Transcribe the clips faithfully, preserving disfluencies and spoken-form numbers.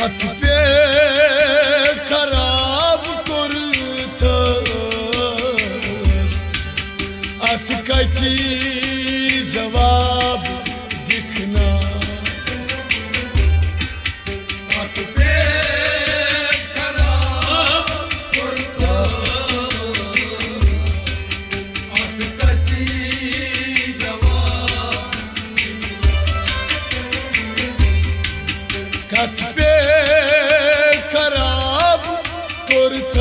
اتھ پٮ۪ٹھ خراب کوٚرتھس، اتھ کتہِ جواب دِکھ نا؟ اتھ پٮ۪ٹھ خراب کوٚرتھس، اتھ کتہِ جواب؟ کتھ پٮ۪ٹھ خراب کوٚرتھس،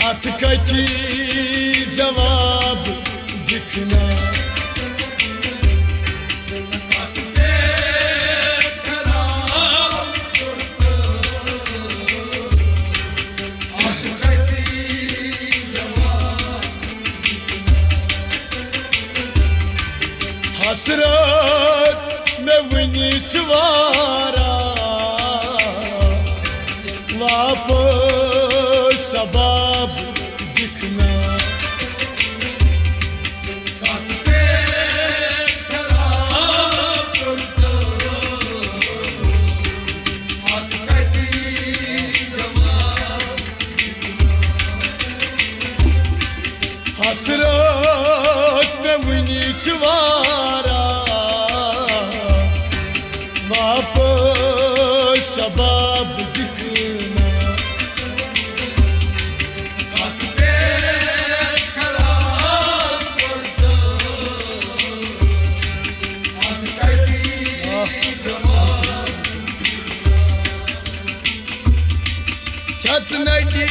اتھ کتہِ جواب دِکھ نا؟ حسرت مےٚ وُنہِ چھِ واریاہ، واپس شباب دِکھ نا؟ حسرت مےٚ وُنہِ چھِ واریاہ، واپس شباب دِکھ نا؟ چھت نٹی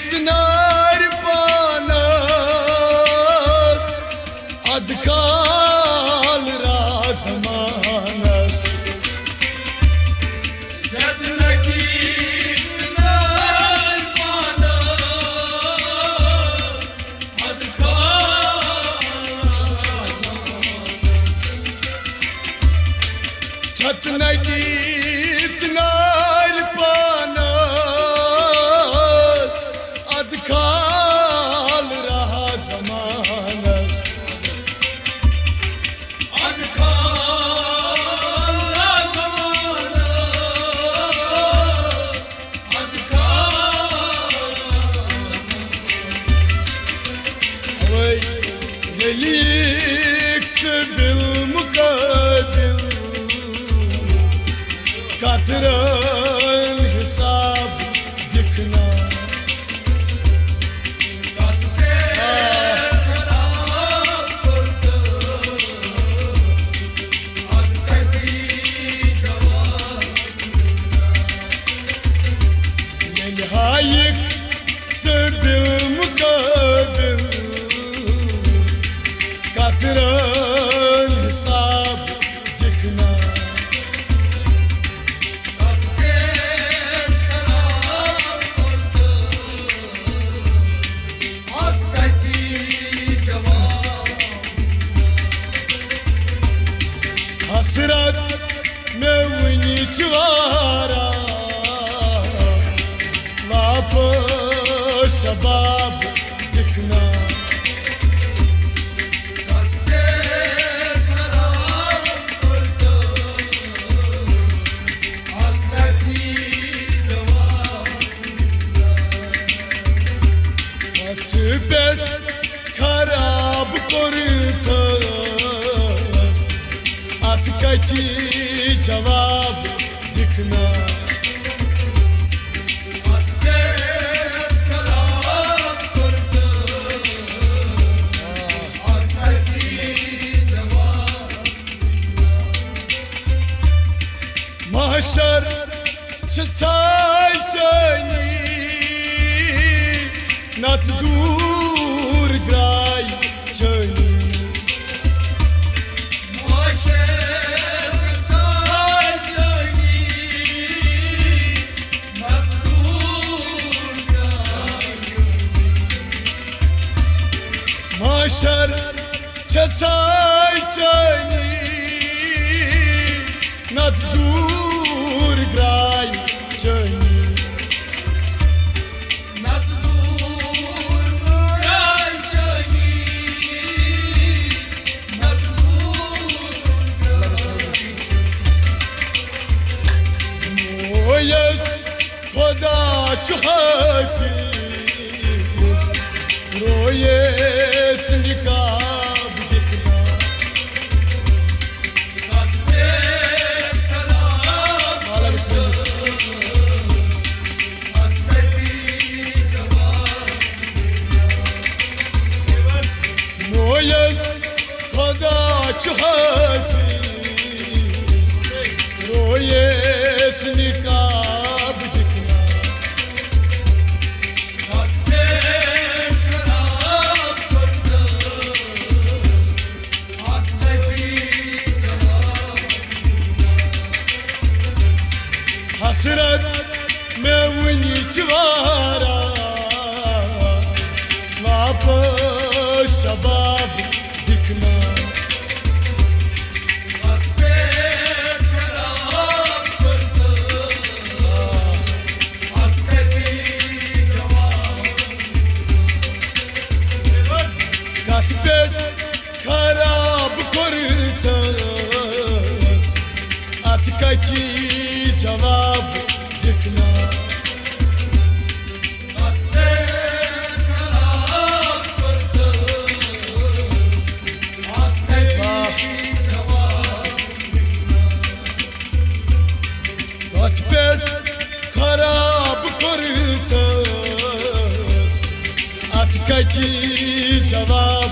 ژنارِ پانس، ادٕ کھال راز زمانس۔ چھت نٹی ژنارِ پانس، چھت نٹی ژنارِ پانس، ادٕ کھال راز زمانس۔ ادٕ کھال راز زمانس۔ اوے ییٚلہِ ژٕ بالمقٲبِل قطرن حساب دِکھ نا۔ ییٚلہِ ہایِکھ ژٕ بالمقٲبِل قطرن حساب دِکھ نا۔ حسرت مےٚ وُنہِ چھِ واریاہ، واپس شباب دِکھ نا۔ اتھ پٮ۪ٹھ خراب کوٚرتھس، اتھ کتہِ جواب دِکھ نا؟ محشر چھِ ژھاے چٲنی، نتہٕ دوٗر درٛاے چٲنی۔ محشر چھِ ژھاے چٲنی، نتہٕ دوٗر درٛاے چٲنی۔ محشر چھِ ژھاے چٲنی، نتہٕ دوٗر درٛاے چٲنی۔ نتہٕ دوٗر درٛاے چٲنی۔ نتہٕ دوٗر درٛاے۔ خدا چھُ حٲفِظ، رویس نقاب دِکھنا۔ مویس خدا چھُ حٲفِظ، رویس نقاب دِکھنا۔ حسرت مےٚ وُنہِ چھِ واریاہ، واپس شباب دِکھنا۔ کتھ پٮ۪ٹھ خراب کوٚرتھس، اتھ کتہِ جواب دِکھنا۔ کتھ پٮ۪ٹھ خراب کوٚرتھس، اتھ کتہِ جواب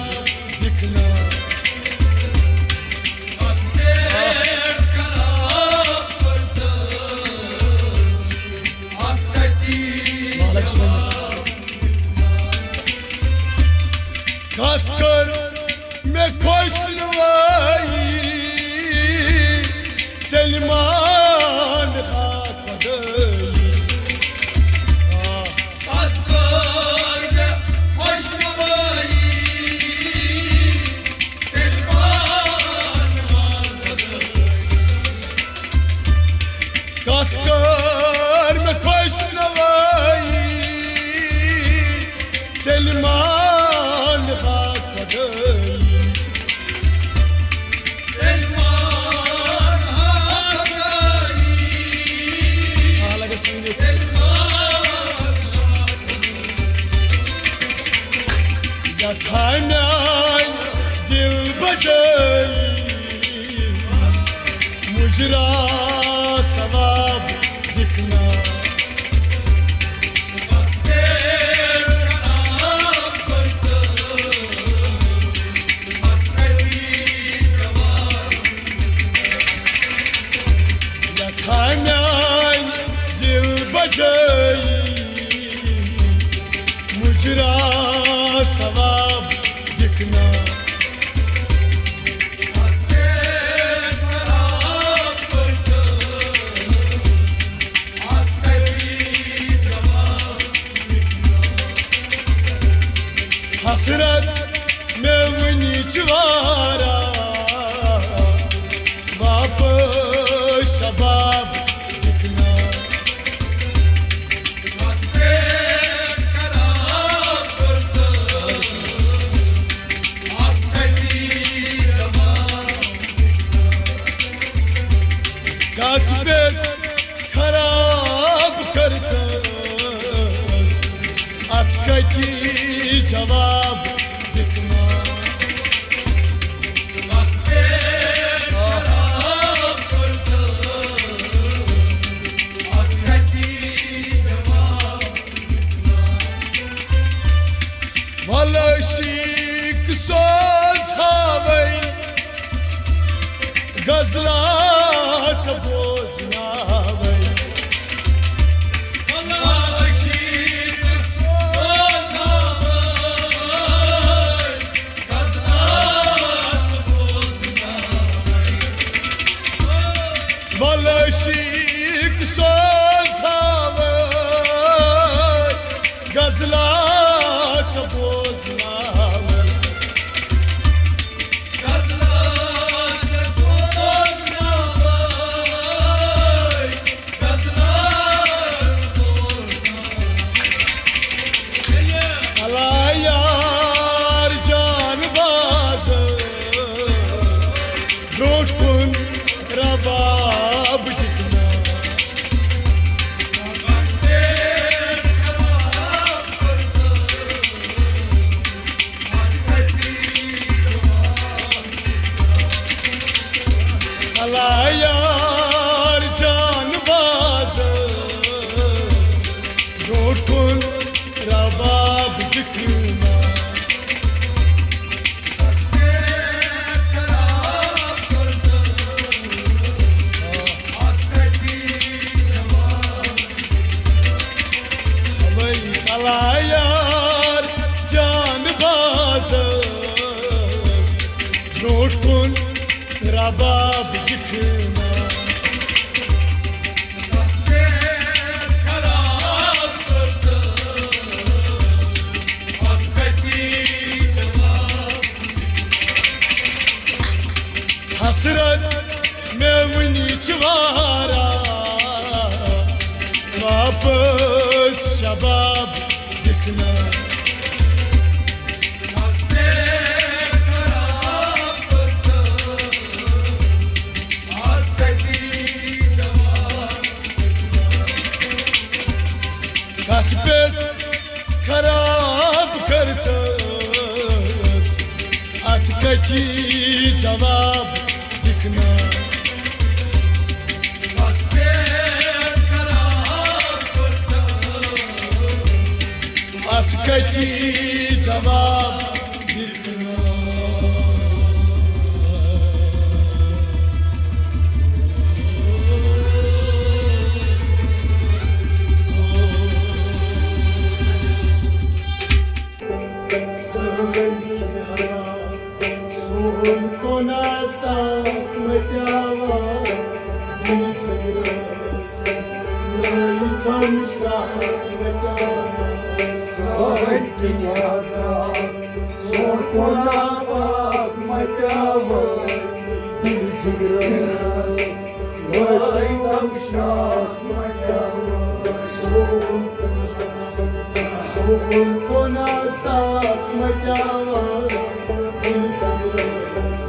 دِکھنا۔ کتھ کٔر مےٚ خۄش نہٕ وٲیی، تیٚلہِ مان ہا خۄدٲیی۔ آ۔ کتھ کٔر مےٚ خۄش نہٕ وٲیی، تیٚلہِ مان ہا خۄدٲیی۔ کتھ کٔر مےٚ خۄش نہٕ وٲیی، تیٚلہِ مان ہا خۄدٲیی۔ تیٚلہِ مان ہا خۄدٲیی۔ آ، لگس ؤنِتھ۔ تیٚلہِ مان ہا خۄدٲیی۔ یتھ ہا میانہِ دِل بجٲیی، مُجرا ثواب دِکھنا۔ یتھ ہا میانہِ دِل بجٲیی، مُجرا ثواب دِکھنا۔ حسرت مےٚ وُنہِ چھِ واریاہ، واپس شباب دِکھنا۔ کتھ پٮ۪ٹھ خراب کٔرتھس، اتھ کتہِ جواب دِکھنا۔ ولہٕ عشیٖق سوزہاوے غزلہ ژےٚ بوزناوے۔ ولہٕ عشیٖق سوزہاوے غزلہ ژےٚ بوزناوے۔ الا یار جان باز، برونٛٹھ کُن رباب دِکھنا۔ اللہ یار جان بازس، برونٛٹھ کُن رباب دِکھنا۔ وَے تَلایار جان بازس، برونٛٹھ کُن رباب دِکھنا۔ حسرت مےٚ وُنہِ چھِ واریاہ، واپس شباب دِکھنا۔ کتھ پٮ۪ٹھ خراب کٔرتھس، اتھ کتھی جواب دِکھنا۔ اتھ کتھی جواب دِکھنا۔ سون کونہ ژاکھ متیاوا، دِل جگرس لٲگۍ تھم شراکھ متیاوا۔ سون کونہ ژاکھ متیاوا، دِل جگرس لٲگۍ تھم شراکھ متیاوا۔ سون سون کونہ ژاکھ متیاوا، دِل جگرس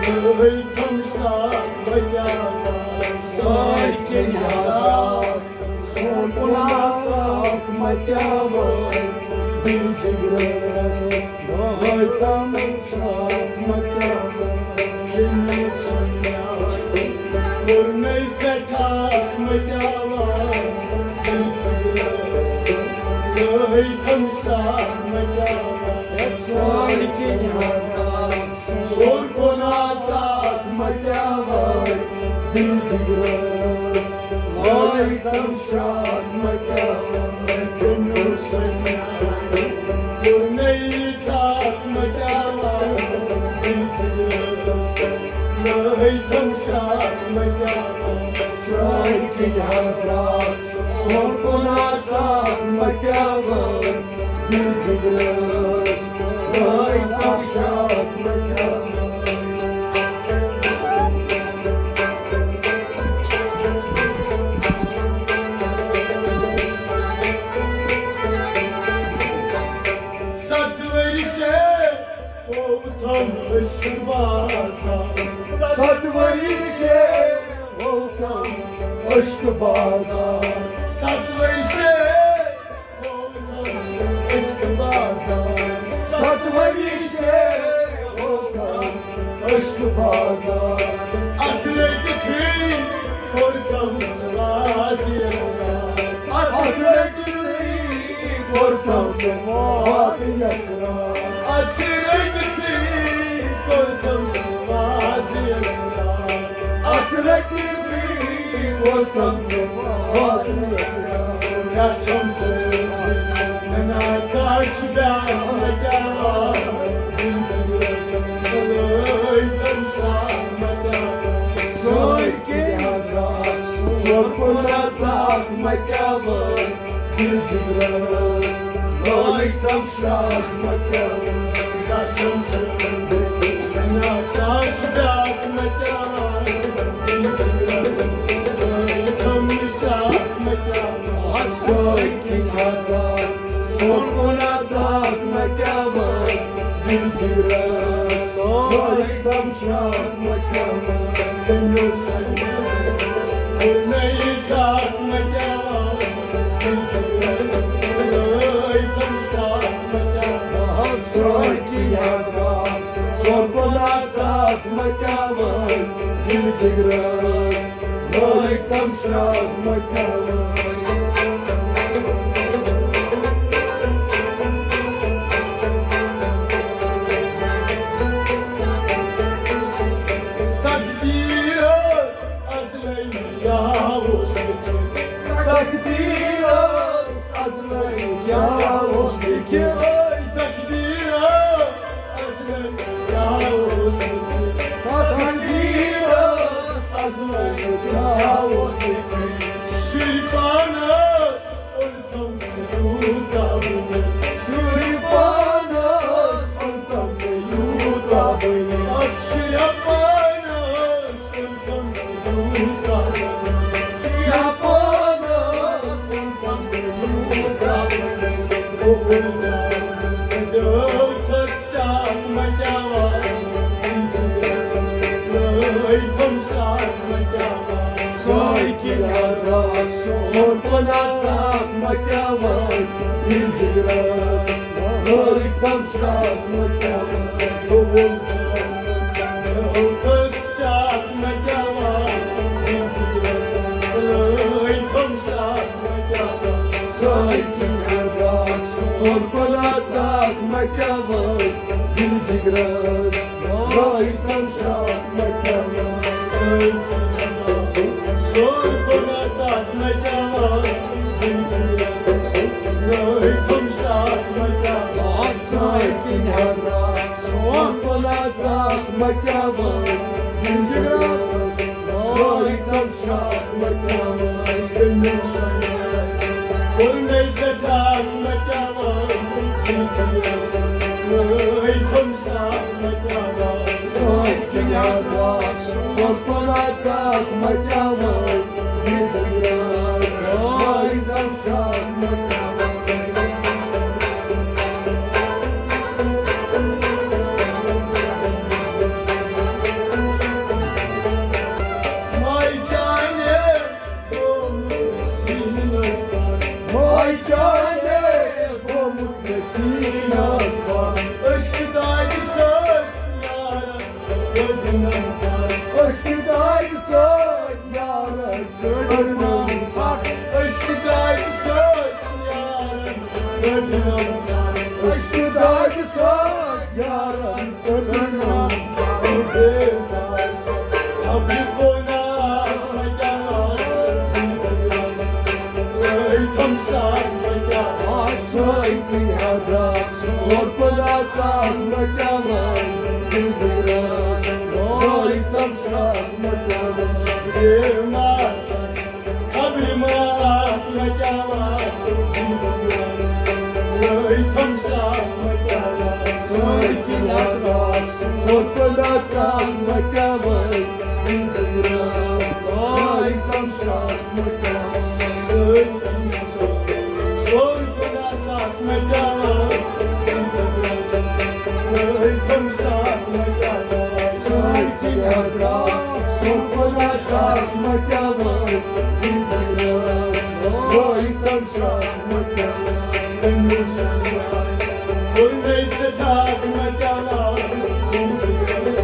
لٲگۍ تھم شراکھ متیاوا۔ سون کونہ ژاکھ، سون کونہ ژاکھ متیاوا، دِل جگرس لٲگۍ تھم شراکھ متیاوا۔ ییٚمہِ سۄنیٛارِ کوٚر مےٚ سٮ۪ٹھاہ متیاوا، دِل جگرس لٲگۍ تھم شراکھ متیاوا۔ سون کونہ ژاکھ متیاوا، دِل جگرس لٲگۍ تھم شراکھ متیاوا۔ ژےٚ کٔمیو سۄنیٛارِ کوٚر مےٚ یہِ ٹھاکھ متیاوا، دِل جگرس لٲگۍ تھم شراکھ متیاوا۔ سون کونہ ژاکھ متیاوا، دِل جگرس لٲگۍ تھم شراکھ متیاوا۔ ستھ ؤری سے ہوتم عشق بازار۔ ستھ ؤری سے ہوتم عشق بازار۔ ستھ ؤری سے ہوتم عشق بازار۔ ستھ ؤری سے ہوتم عشق بازار۔ اتھ رٔٹتھٕے کوٚرتم ژٕ وادی اقرار۔ اتھ رٔٹتھٕے کوٚرتم ژٕ وادی اقرار۔ اتھ رٔٹتھٕے کوٚرتم ژٕ وادی اقرار۔ اتھ رٔٹتھٕے کوٚرتم ژٕ وادی اقرار۔ رچھم ژٕ مےٚ نا کر ژٕ بیٛاکھ متیاوا۔ دِل جگرس لٲگۍ تھم شراکھ متیاوا۔ سٲرۍ کِنۍ حضرات، سون کونہ ژاکھ متیاوا، دِل جگرس لٲگۍ تھم شراکھ متیاوا۔ رچھم ژٕ مےٚ نا کر ژٕ بیٛاکھ متیاوا۔ دِل جگرس لٲگۍ تھم شراکھ متیاوا۔ سٲرۍ کِنۍ حضرات، سون کونہ ژاکھ متیاوا، دِل جگرس لٲگۍ تھم شراکھ متیاوا۔ کٔمیو سۄنیٛارِ کوٚر مےٚ یہِ ٹھاکھ متیاوا۔ دِل جگرس لٲگۍ تھم شراکھ متیاوا۔ سٲرۍ کِنۍ حضرات، سون کونہ ژاکھ متیاوا، دِل گرٛاس، لٲگۍ تَم شرٛاکھ مَکیٛاہ وٲے۔ تقدیٖرس ازلے کیٛاہ اوس لیکھِتھ؟ تقدیٖرس ازلے کیٛاہ اوس لیکھِتھ؟ تقدیٖرس ازلے کیٛاہ اوس لیکھِتھ؟ تقدیٖرس ازلے کیٛاہ اوس لیکھِتھ؟ شُرۍ پانس اوٚن تِم ژٕ یوٗتاہ بٔنِتھ۔ شُرۍ پانس اوٚن تِم ژٕ یوٗتاہ بٔنِتھ۔ اَتھ شُرۍ پانس اوٚن تِم ژٕ یوٗتاہ بٔنِتھ۔ شُرۍ پانس اوٚن تِم ژٕ یوٗتاہ بٔنِتھ۔ اوٚوُل جان ژٕ دیوتھس چاک مَکیٛاہ وَن، دِل جِگرس لٲے تھم شاک مَکیٛاہ وَن۔ سۄے کِنۍ ہا درٛاکھ سون پناہ ژاکھ مَکیٛاہ وَن، دِل جِگرس لٲے تھم شاک مَکیٛاہ وَن۔ اوٚوُل جان دیوتھس چاک مَکیٛاہ وَن، دِل جِگرس لٲے تھم شاک مَکیٛاہ وَن۔ سۄے کِنۍ ہا درٛاکھ سون پناہ ژاکھ مَکیٛاہ وَن، دِل جِگرس لٲے تھم شاک مَکیٛاہ وَن۔ سۄے کِنۍ ہا درٛاکھ سون پناہ ژاکھ مَکیٛاہ وَن، دِل جِگرس لٲے تھم شاک مَکیٛاہ وَن۔ سۄے کِنۍ ہا درٛاکھ سون پناہ ژاکھ مَکیٛاہ وَن، دِل جِگرس لٲے تھم شاک مَکیٛاہ وَن۔ تٔمۍ سۄنہٕ کوٚر مےٚ ژےٚ ٹھاک مَکیٛاہ وَن، دِل جِگرس لٲے تھم شاک مَکیٛاہ وَن۔ سۄے کِنۍ ہا درٛاکھ سون پناہ ژاکھ مَکیٛاہ وَن، دِل جِگرس لٲے تھم شاک مَکیٛاہ وَن۔ ماے چانہِ گوٚمُت سیٖنَس بنٛد۔ ماے چانہِ گوٚمُت سیٖنَس بنٛد۔ عشقہٕ دادِ سۭتۍ یارَن کٔڑنَم زَن۔ عشقہٕ دادِ سۭتۍ یارَن کٔڑنَم زَن۔ عشقہٕ دادِ سۭتۍ یارَن کٔڑنَم زَن۔ عشقہٕ دادِ سۭتۍ یارَن کٔڑنَم زَن۔ بے پاے چھَس خبرِ گۄناہ مَکیٛاہ وَن، دِل جِگرس لٲے تھم شاک مَکیٛاہ وَن۔ سۄے کِنۍ ہا درٛاکھ سون پناہ ژاکھ مَکیٛاہ وَن، دِل جِگرس لٲے تھم شاک مَکیٛاہ وَن۔ بے ما چھَس خبرِ مات مَکیٛاہ وَن، دِل جِگرس لٲے تھم شاک مَکیٛاہ وَن۔ سۄے کِنۍ ہا درٛاکھ سون پناہ ژاکھ مَکیٛاہ وَن، دِل جِگرس لٲے تھم شاک مَکیٛاہ وَن۔ سۄے کِنۍ سون پناہ ژاکھ مَکیٛاہ وَن، دِل جِگرس لٲے تھم شاک مَکیٛاہ وَن۔ سۄے کِنۍ ہا درٛاکھ سون پناہ ژاکھ مَکیٛاہ وَن، دِل جِگرس لٲے تھم شاک مَکیٛاہ وَن۔ تٔمۍ سۄنہٕ کوٚر مےٚ ژےٚ ٹھاک مَکیٛاہ وَن، دِل جِگرس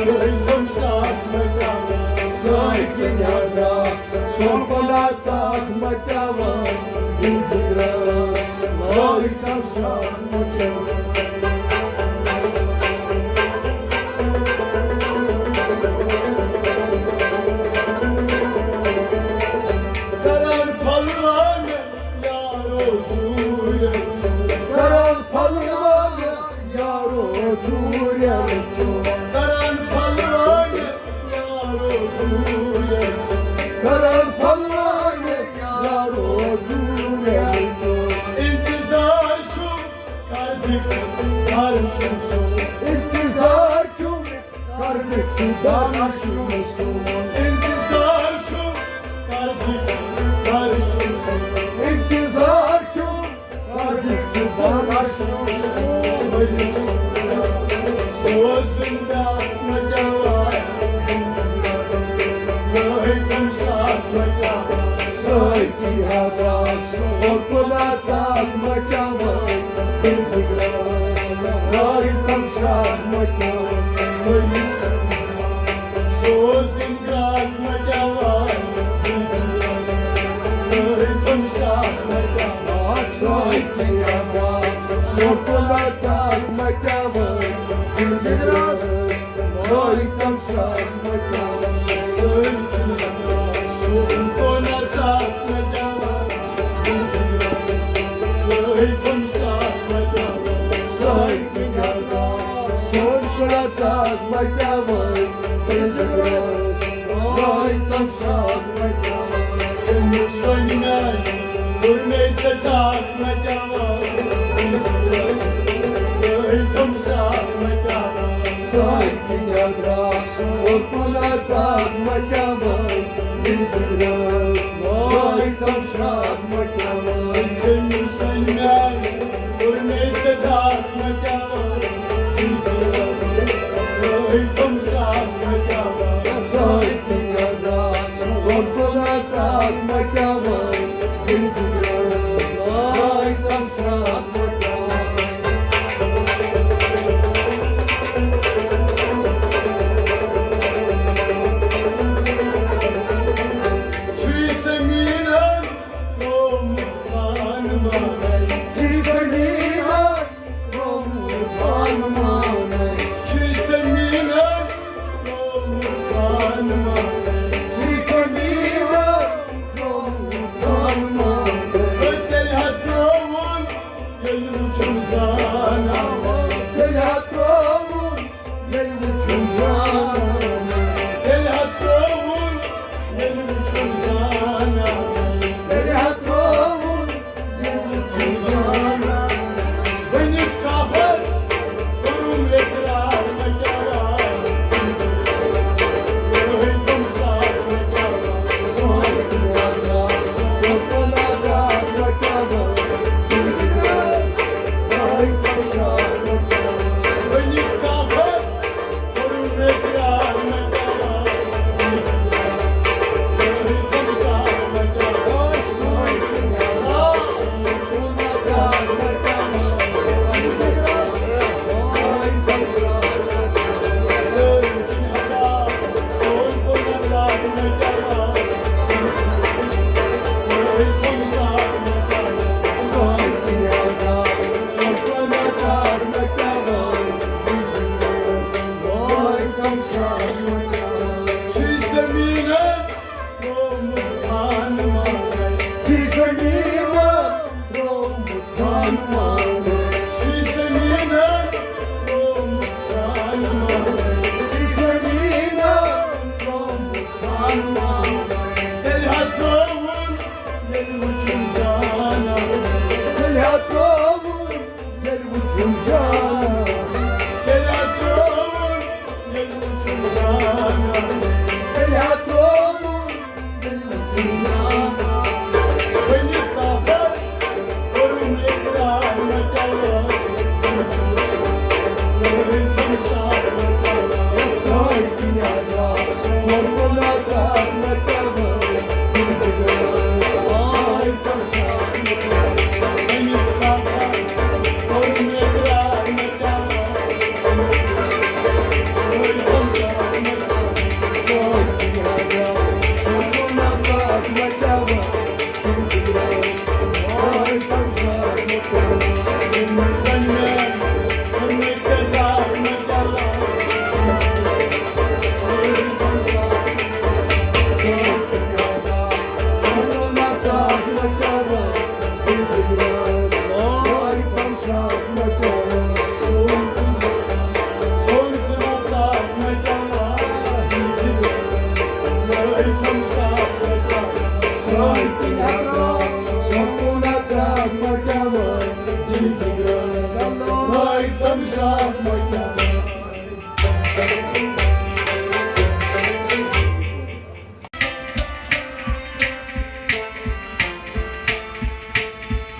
لٲے تھم شاک مَکیٛاہ وَن۔ سۄے کِنۍ ہا درٛاکھ سون پناہ ژاکھ مَکیٛاہ وَن، دِل جِگرس لٲے تھم شاک مَکیٛاہ وَن۔ کران پھلوان یارو دوٗرٮ۪ن چھُ۔ کران پھلوان یارو دوٗرٮ۪ن چھُ۔ کران پھلوان یارو دوٗرٮ۪ن چھُ۔ کران پھلوان یارو دوٗرٮ۪ن چھُ۔ اِنتظار چھُ کر دِکھ ژٕ، کر چھُم سُہ۔ اِنتظار چھُم کر دِکھ ژٕ، کر چھُم سُہ۔ اِنتظار چھُم کر دِکھ ژٕ، کر چھُم سُہ۔ اِنتظار چھُم کر دِکھ ژٕ، کر چھُم سُہ۔ ؤرِتھ سوز زِنٛدٕ مَکیٛاہ وَن، لٲے تھم شاک مَکیٛاہ وَن۔ سۄے کِنۍ ہا درٛاکھ سون پناہ ژاکھ مَکیٛاہ وَن، دِل جِگرس لٲے تھم شاک مَکیٛاہ وَن۔ ؤرِتھ سوز زِنٛدٕ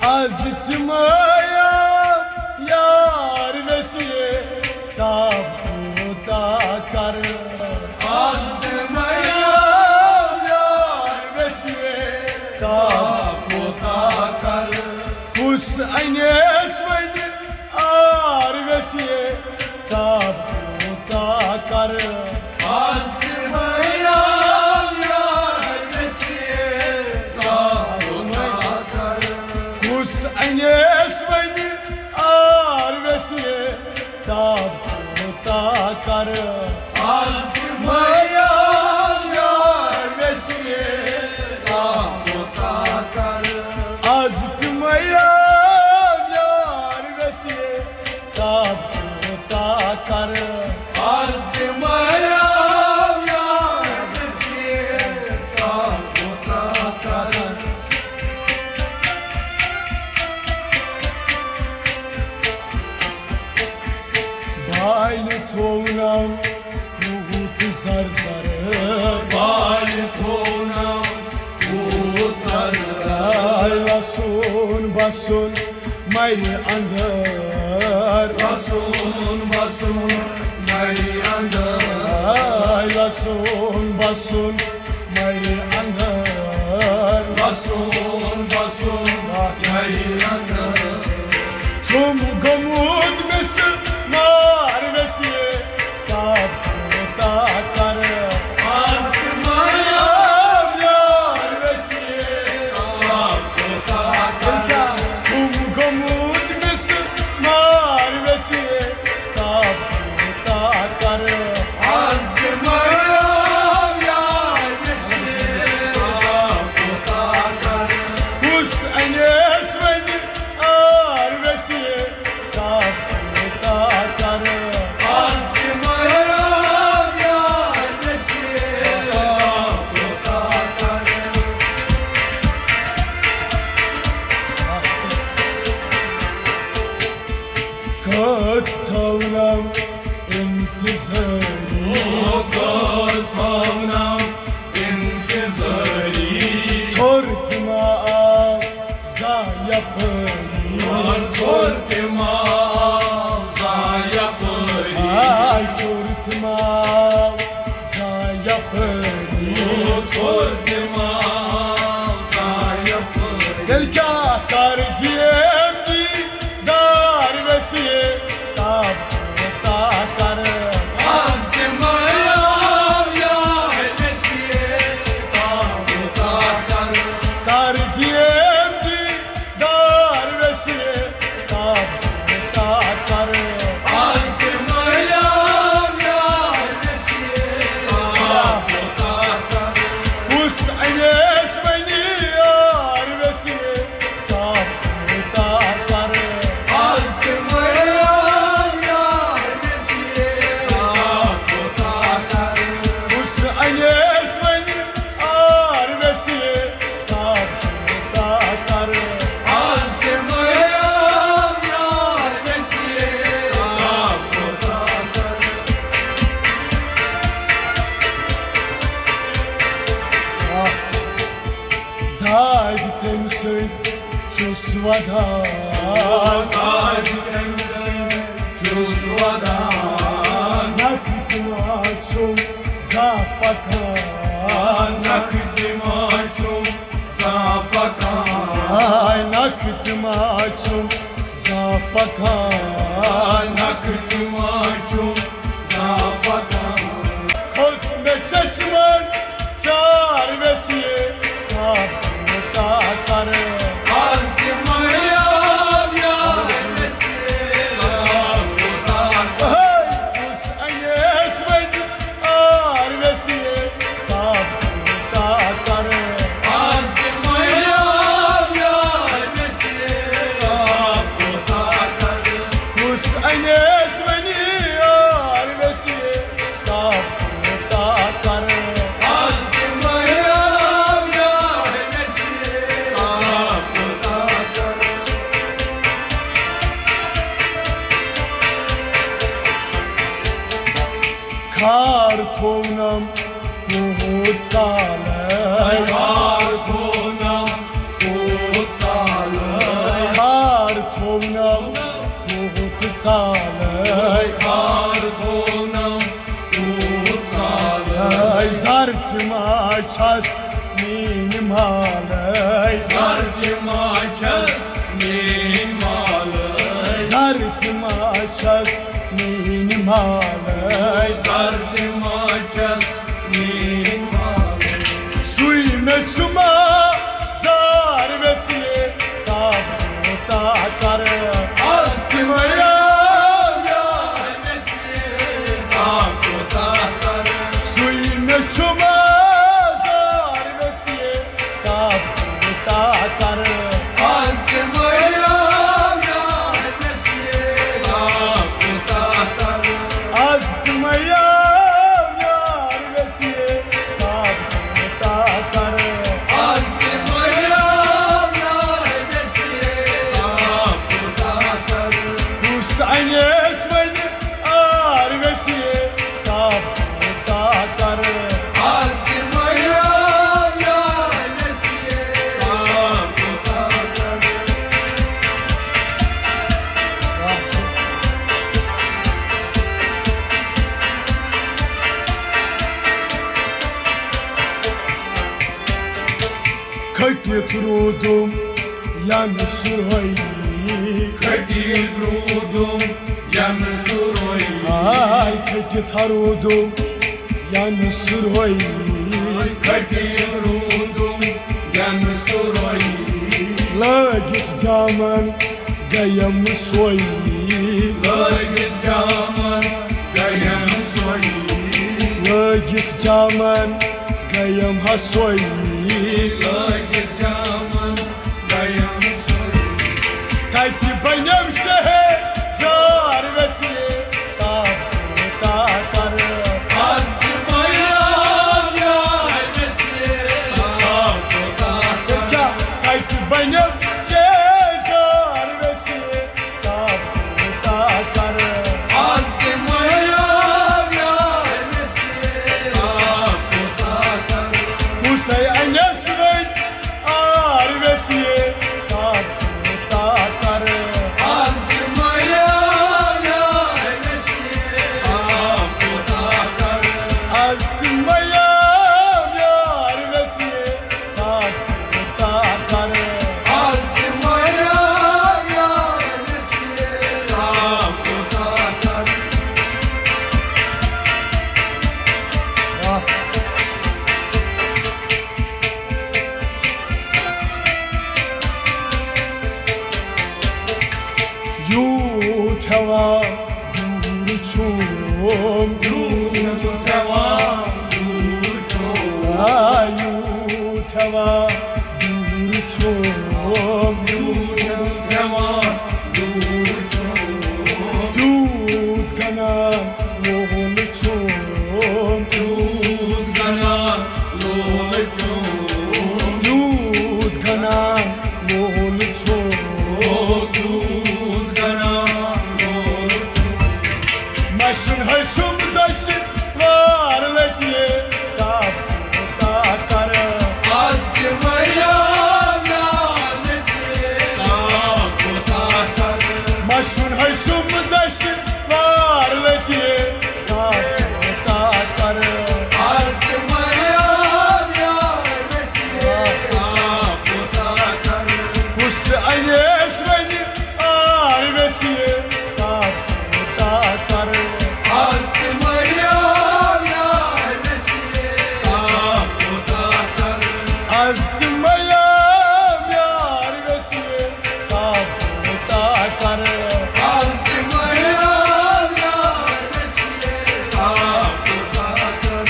از تہِ مایاو یار ویسیے، تاب کوٗتاہ کرٕ۔ از تہِ مایاو یار ویسیے، تاب کوٗتاہ کرٕ۔ کُس انیس وۄنۍ آر ویسیے، تاب کوٗتاہ کرٕ۔ کُس انیس آے لسُن بسُن مرِ اندر۔ لسُن بسُن مرِ اندر۔ آے لسُن بسُن مرِ اندر۔ لسُن بسُن مرِ اندر۔ چھُم گوٚمُت مِس مار ویسے، تب کوٗتاہ کرٕ۔ آز تہِ مارٕ یار ویسے، تب کوٗتاہ کرٕ۔ چھُم گوٚمُت مِس مار ویسے، تب کوٗتاہ کرٕ۔ آز تہِ مارٕ یار ویسے، تب کوٗتاہ کرٕ۔ کُس انیس وۄنۍ آر ویسے، تب کوٗتاہ کرٕ۔ آز تہِ مارٕ یار ویسے، تب کوٗتاہ کرٕ۔ کٔژ تھاونم انتظٲری۔ او کٔژ تھاونم انتظٲری۔ ژھوٚر تہِ ما آو زانٛہہ یپٲری۔ ژوٚر تہِ ما آو زانٛہہ یپٲری۔ آے ژوٚر تہِ ما آو زانٛہہ یپٲری۔ ژوٚر تہِ ما آو زانٛہہ یپٲری۔ تیٚلہِ کیٛاہ کر گیم دیٖدار ویسے، تب کوٗتاہ کرٕ۔ آز تہِ مارٕ یار ویسے، تب کوٗتاہ کرٕ۔ کر گیم دیٖدار ویسے، تب کوٗتاہ کرٕ۔ آز تہِ مارٕ یار ویسے، تب کوٗتاہ کرٕ۔ کُس انیس وۄنۍ یار ویسے، تب کوٗتاہ کرٕ۔ آز تہِ مارٕ یار ویسے، تب کوٗتاہ کرٕ۔ کُس انیس وۄنۍ آر ویسے، تب کوٗتاہ کرٕ۔ آز تہِ مارٕ یار ویسے، تب کوٗتاہ کرٕ۔ دادِ تٔمۍ سٕنٛدۍ چھُس ودان۔ دادِ تٔمۍ سٕنٛدۍ چھُس ودان۔ نکھٕ تہِ ما چھُم زانٛہہ پکان۔ نکھٕ تہِ ما چھُم زانٛہہ پکان۔ آے نکھٕ تہِ ما چھُم زانٛہہ پکان۔ نکھٕ تہِ ما چھُم زانٛہہ پکان۔ کھوٚت مےٚ چشمن چار ویسے، تب کوٗتاہ کرٕ۔ آز تہِ مارٕ یار ویسے، تب کوٗتاہ کرٕ۔ ہے، کُس انیس وۄنۍ آر ویسے، تب کوٗتاہ کرٕ۔ آز تہِ مارٕ یار ویسے، تب کوٗتاہ کرٕ۔ کُس انیس وۄنۍ آر ویسے، تب کوٗتاہ کرٕ۔ آز تہِ مارٕ یار ویسے، تب کوٗتاہ کرٕ۔ کھار تھوونم کوٗت ژالے۔ کھار تھوونم کوٗت ژالے۔ کھار تھوونم کوٗت ژالے۔ کھار تھوونم کوٗت ژالے۔ زر تہِ ما چھس میٛٲنۍ مالے۔ زر تہِ ما چھس میٛٲنۍ مالے۔ زر تہِ ما چھس میٛٲنۍ مالے۔ زر تہِ ما چھس میٛٲنۍ مالے۔ سُے مےٚ چھُ ما زار ویسے، تب کوٗتاہ کرٕ۔ آز تہِ مارٕ یار ویسے، تب کوٗتاہ کرٕ۔ سُے مےٚ چھُ ما زار ویسے، تب کوٗتاہ کرٕ۔ آز تہِ مارٕ یار ویسے، تب کوٗتاہ کرٕ۔ آز تہِ مارٕ یار ویسے، تب کوٗتاہ کرٕ۔ کھٔٹِتھ روٗدُم ینہٕ سُرٲیی۔ کھٔٹِتھ روٗدُم ینہٕ سُرٲیی۔ آے کھٔٹِتھ روٗدُم ینہٕ سُرٲیی۔ کھٔٹِتھ روٗدُم ینہٕ سُرٲیی۔ لٲگِتھ جامن گیم سویی۔ لٲگِتھ جامن گیم سویی۔ لٲگِتھ جامن گیم ہسویی۔ لٲگِتھ جامن گیم سویی۔ کتہِ بنیم شہے جار ویسیے تاپو تاکر۔ آز تہِ بنیم یار ویسیے تاپو تاکر۔ کیا کتہِ بنیم شہے جار ویسیے تاپو تاکر۔ آز تہِ بنیم یار ویسیے تاپو تاکر۔ کُسے انس وۄنۍ آر ویسیے تاپو تاکر۔ آز تہِ بنیم یار ویسیے تاپو تاکر۔ آز تہِ بنیم یار ویسیے تاپو تاکر۔ آز تہِ بنیم یار ویسیے تاپو تاکر۔ واہ۔ یوٗت ہٮ۪وان دوٗر چھُم۔ یوٗت ہٮ۪وان دوٗر چھُم۔ آ، یوٗت ہٮ۪وان دوٗر چھُم۔ یوٗت ہٮ۪وان دوٗر چھُم۔ تیوٗت گنان وول چھُم۔ تیوٗت گنان لول چھُم۔ تیوٗت گنان لول چھُم۔ تیوٗت گنان لول چھُم۔ مَشُن ہے چھُم دٔچھِنۍ وار لٔتِیے تاپو تاکر۔ آز تہِ بنیم یار ویسیے تاپو تاکر۔ مَشُن ہے چھُم دٔچھِنۍ وار لٔتِیے تاپو تاکر۔ آز تہِ بنیم یار ویسیے تاپو تاکر۔ کُس انیس وۄنۍ آر ویسیے تاپو تاکر۔ آز تہِ بنیم یار ویسیے تاپو تاکر۔ آز تہِ بنیم یار ویسیے تاپو تاکر۔ آز تہِ بنیم یار ویسیے تاپو تاکر۔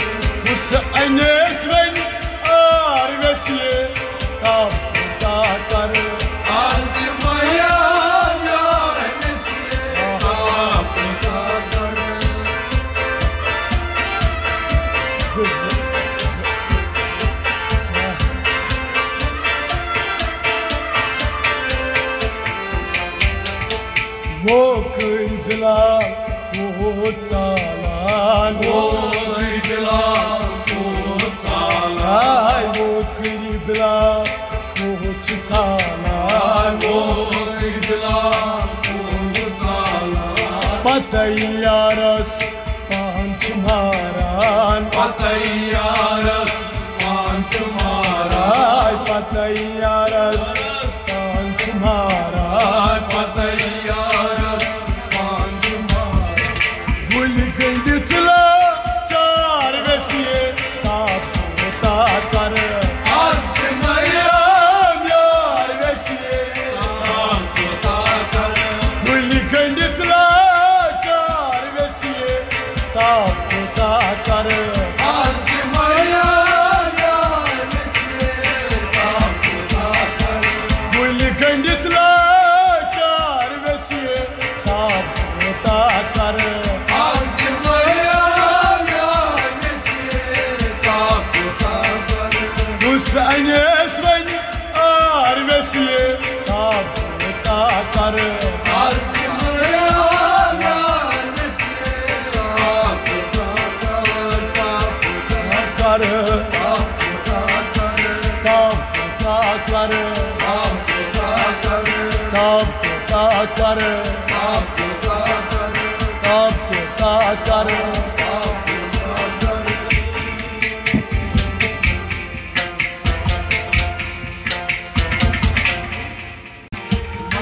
کُس انیس وۄنۍ آر ویسیے تاپو تاکر۔ آز تہِ بنیم یار ویسیے تاپو تاکر۔ ووکھٕرۍ بِلال کوٚت ژالان۔ ووکھٕرۍ بِلال کوٚت ژالان۔ ہاے ووکھٕرۍ بِلال کوٚت چھِ ژالان۔ ہاے ووکھٕرۍ بِلال کوٚت ژالان۔ پتَے یارس پان چھِ ماران۔ پتَے یارس پان چھِ ماران۔ ہاے پتَے یارس پان چھِ ماران۔ پتَے یارس پان چھِ ماران۔ گُلۍ گٔنٛڈِتھ لاچار ویسیے تاپو تاکر۔ آز تہِ بنیم یار ویسیے تاپو تاکر۔ گُلۍ گٔنٛڈِتھ لاچار ویسیے تاپو تاکر۔ آز تہِ بنیم یار ویسیے تاپو تاکر۔ گُلۍ گٔنٛڈِتھ لاچار ویسیے تاپو تاکر۔ آز تہِ بنیم یار ویسیے تاپو تاکر۔ کُس انیس وۄنۍ آر ویسیے تاپو تاکر۔ آز تہِ بنیم یار ویسیے تاپو تاکر۔ تاپو تاکر۔ تاپو تاکر۔ تاپو تاکر۔ تاپو تاکر۔ تاپو تاکر۔ تاپو تاکر۔ تاپو تاکر۔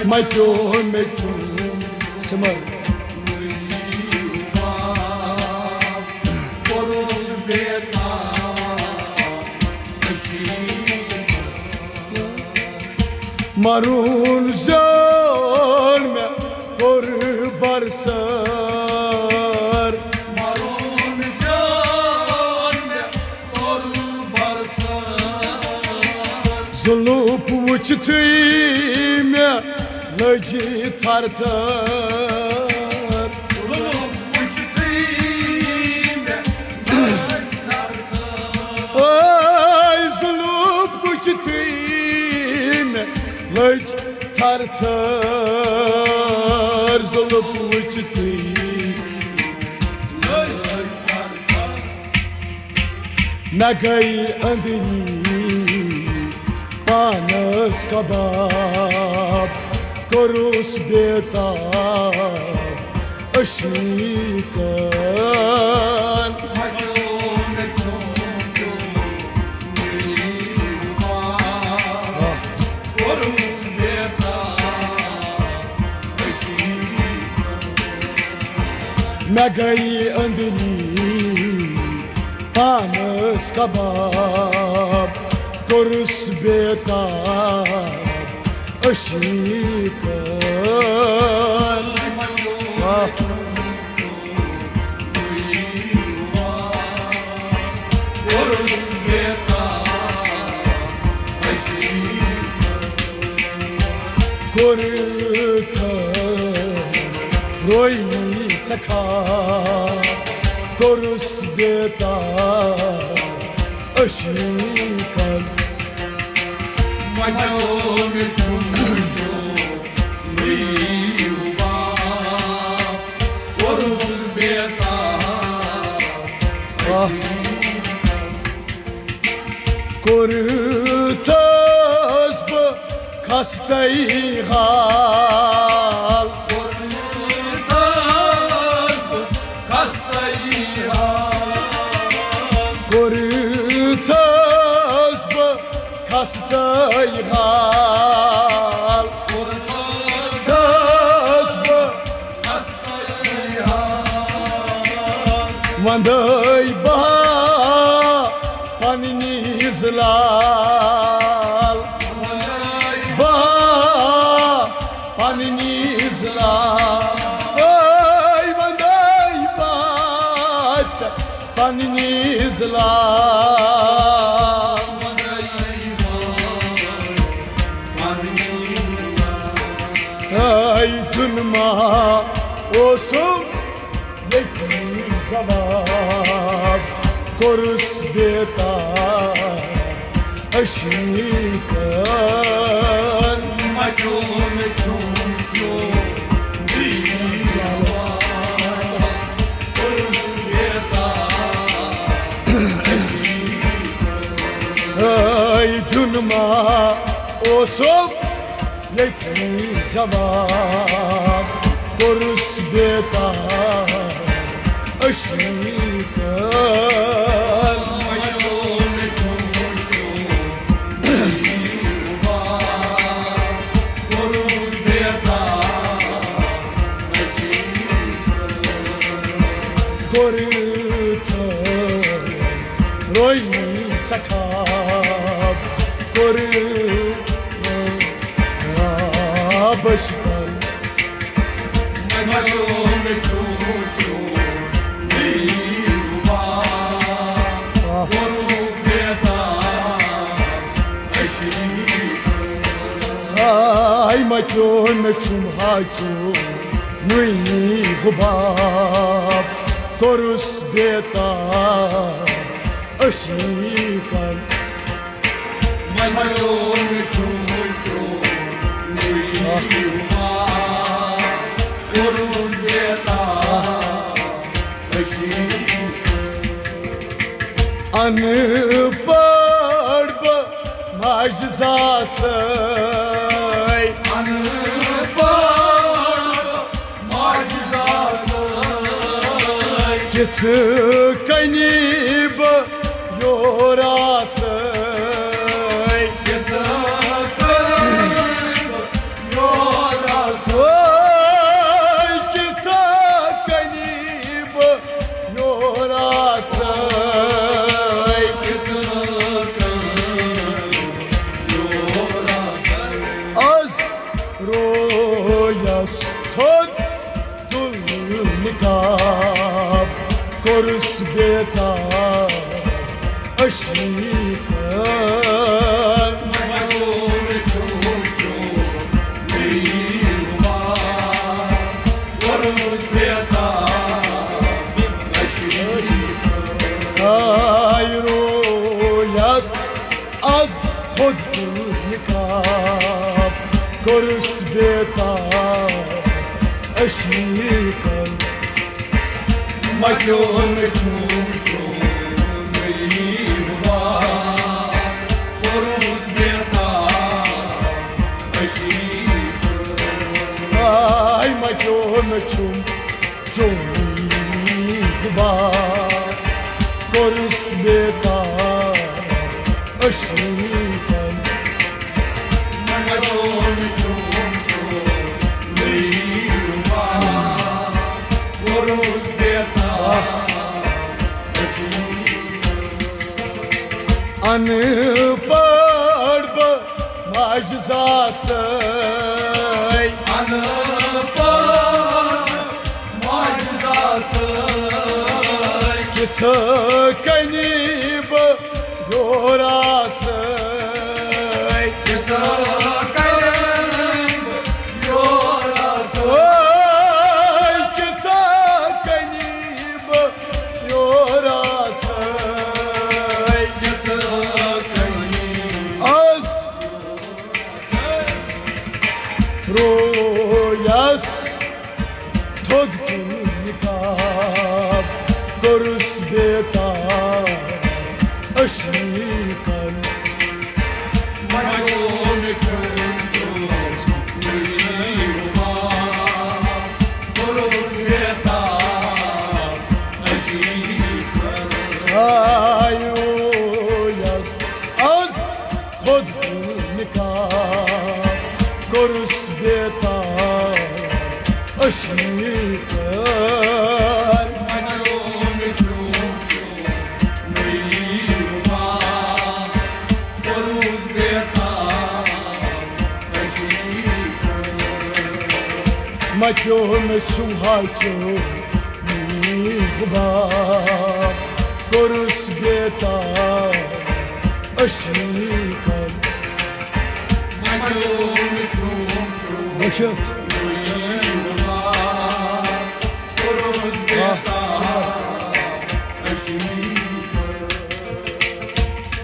مَتیو مےٚ چون سِمر۔ مَرُن زیوٗن مےٚ کوٚر برسر۔ ظُلُف وٕچھتھٕے مےٚ لٔج تھر تھر۔ اے ظُلُف وٕچھتھٕے مےٚ لٔج تھر تھر۔ ظُلُف وٕچھتھٕے مےٚ گٔے أنٛدری پانس کباب، کوٚرُس بے تاب عشیٖقن۔ مےٚ گٔے أنٛدری پانس کباب، کوٚرُس بے تاب عشیٖقن۔ واہ۔ کوٚرتھن رویی ژےٚ خواب، کوٚرُس بے تاب عشیٖقن۔ واہ۔ کوٚرتھس بہٕ خستَے حال۔ کوٚرتھس بہٕ خستَے حال۔ کوٚرتھس بہٕ وندے بہا پننی زلال، بہا پننی زلال۔ اے وندے بہا پننی زلال۔ اے دُنما اوسُم ییٚتی جواب، کوٚرُس بے تاب عشیٖقن۔ اے دُنما اوسُم ییٚتی جواب، کوٚرُس بے تاب عشیٖقن۔ کوٚرتھن رویی ژےٚ خواب، کوٚر عشیٖقن۔ آے مَتیو مےٚ چُم ہا چُم نُے حُباب، کوٚرُس بے تاب عشیٖقن۔ اَن پڑھ بہٕ ماجہِ زاسَے۔ کِتھ کٔنی بہٕ یور آسَے۔ کِتھ کٔنی بہٕ یور کوٚرُس بیتاب عشیٖقن۔ آے رویس از تھوٚد تُل نقاب، کوٚرُس بیتاب عشیٖقن۔ مَکیوٚو مےٚ چھُم چون نٔیٖم باغ، کوٚرُس بیتاب عشیٖقن۔ آے مَکیوٚو مےٚ چھُم چون نٔیٖم باغ، کوٚرُس بیتاب عشیٖقن۔ اَن پڑھ بہٕ معجزہ سۭتۍ۔ اَن پڑھ بہٕ معجزہ سۭتۍ۔ کِتھٕ کٔنی بہٕ یور آسہٕ۔ کِتھٕ کٔنۍ بہٕ یور آسہٕ۔ کِتھٕ کٔنی بہٕ یور آسہٕ۔ کِتھٕ کٔنۍ۔ از رویس تھوٚد تُل نقاب، کوٚرُس بیتاب عشیٖقن۔ آے رویس از تھوٚد تُل نقاب، کوٚرُس بیتاب عشیٖقن۔ مَکیوٚو مےٚ چھُم ہاچو نٔیٖم باغ، کوٚرُس بیتاب عشیٖقن۔ بٔشِتھ۔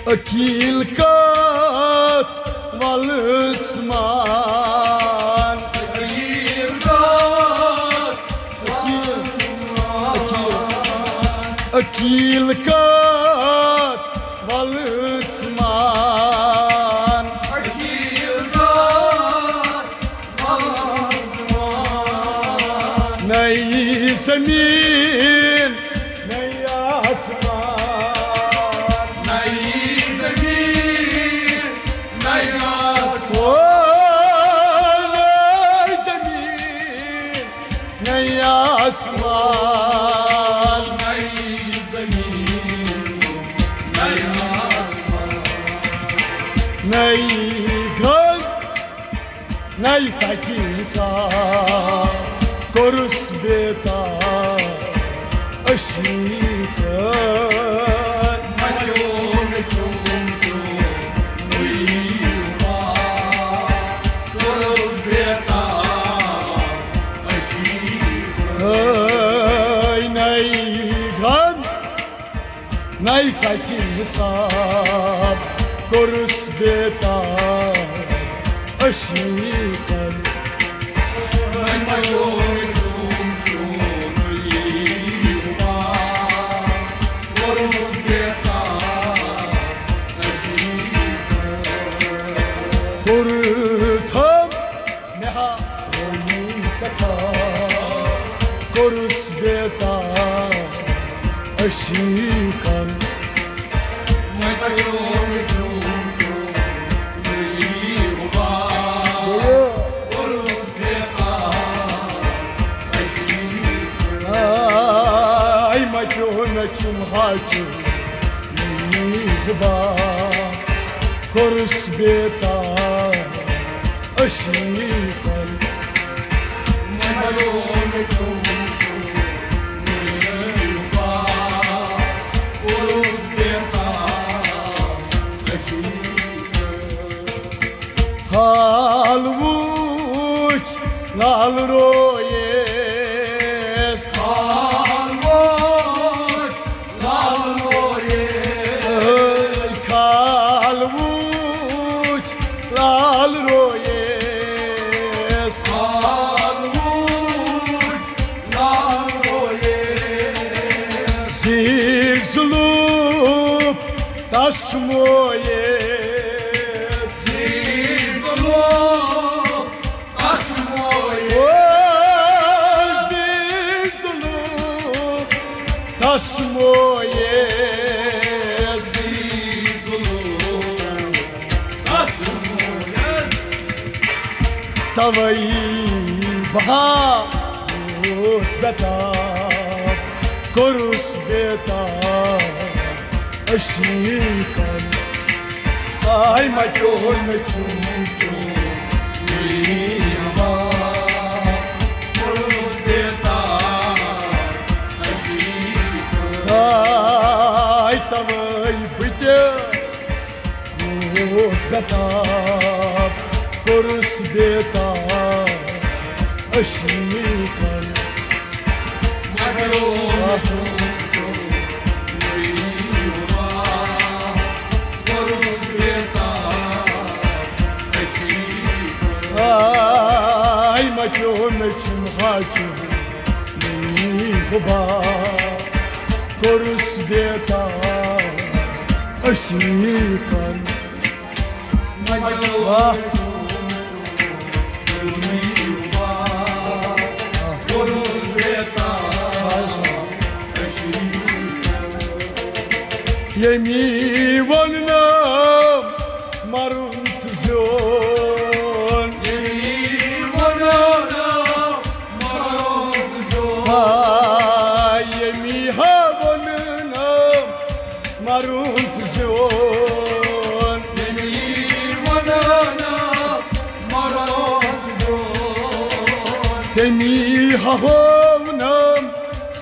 عقیل کتھ ولژ مان۔ عقیل کتھ ولژ مان۔ عقیل کتھ ولژ مان۔ عقیل کتھ ولژ مان۔ نئی زمین، نئی آسمان۔ نئی زمین، نئی آسمان۔ او، نئی زمین، نئی آسمان۔ نئی زمین، نئی آسمان۔ نئی گرٛنٛد، نَے تَتہِ حساب، کوٚرُس بیتاب عشیٖقن۔ ہے نَے گرٛنٛد، نَے تَتہِ حساب، کوٚرُس بیتاب عشیٖقن۔ کوٚرُتھم مےٚ ہا رویی سٮ۪ٹھاہ، کوٚرُس بیتاب عشیٖقن۔ آے مَکیوٚو مےٚ چھُم ہاچو نٔیٖم باغ، کوٚرُس بیتاب عشیٖقن۔ حال وُچھ لال رویس، حال وُچھ لال رویس، حال وُچھ لال رویس، حال وُچھ لال رویس۔ زیٖٹھ ظُلُف تس چھُ مویس، زیٖٹھ ظُلُف تس چھُ مویس۔ او، زیٖٹھ ظُلُف تس چھُ مویس۔ زیٖٹھ ظُلُف تس چھُ مویس۔ توے بہا اوس بیتاب، کوٚرُس بیتاب عشیٖقن۔ آے مَٹیو مےٚ چوٗم چوٗم میٖر باب، کوٚرُس بیتاب عشیٖقن۔ آے توے بہٕ تہِ اوس بیتاب، کوٚرُس بیتاب عشیٖقن۔ مَٹیو مےٚ چوٗم چوٗم میٖر باب، کوٚرُس بیتاب عشیٖقن۔ آے مَٹیو مےٚ چوٗم ہا چوٗم میٖر باب، کوٚرُس بیتاب عشیٖقن۔ واہ۔ ییٚمی ووٚن نہٕ مرُن تہٕ زیوٗن۔ ییٚمی ووٚن نہٕ مرُن تہٕ زیوٗن۔ آ، ییٚمی ہا ووٚن نہٕ مرُن تہٕ زیوٗن۔ ییٚمی ووٚن نہٕ مرُن تہٕ زیوٗن۔ تٔمی ہا ہوونم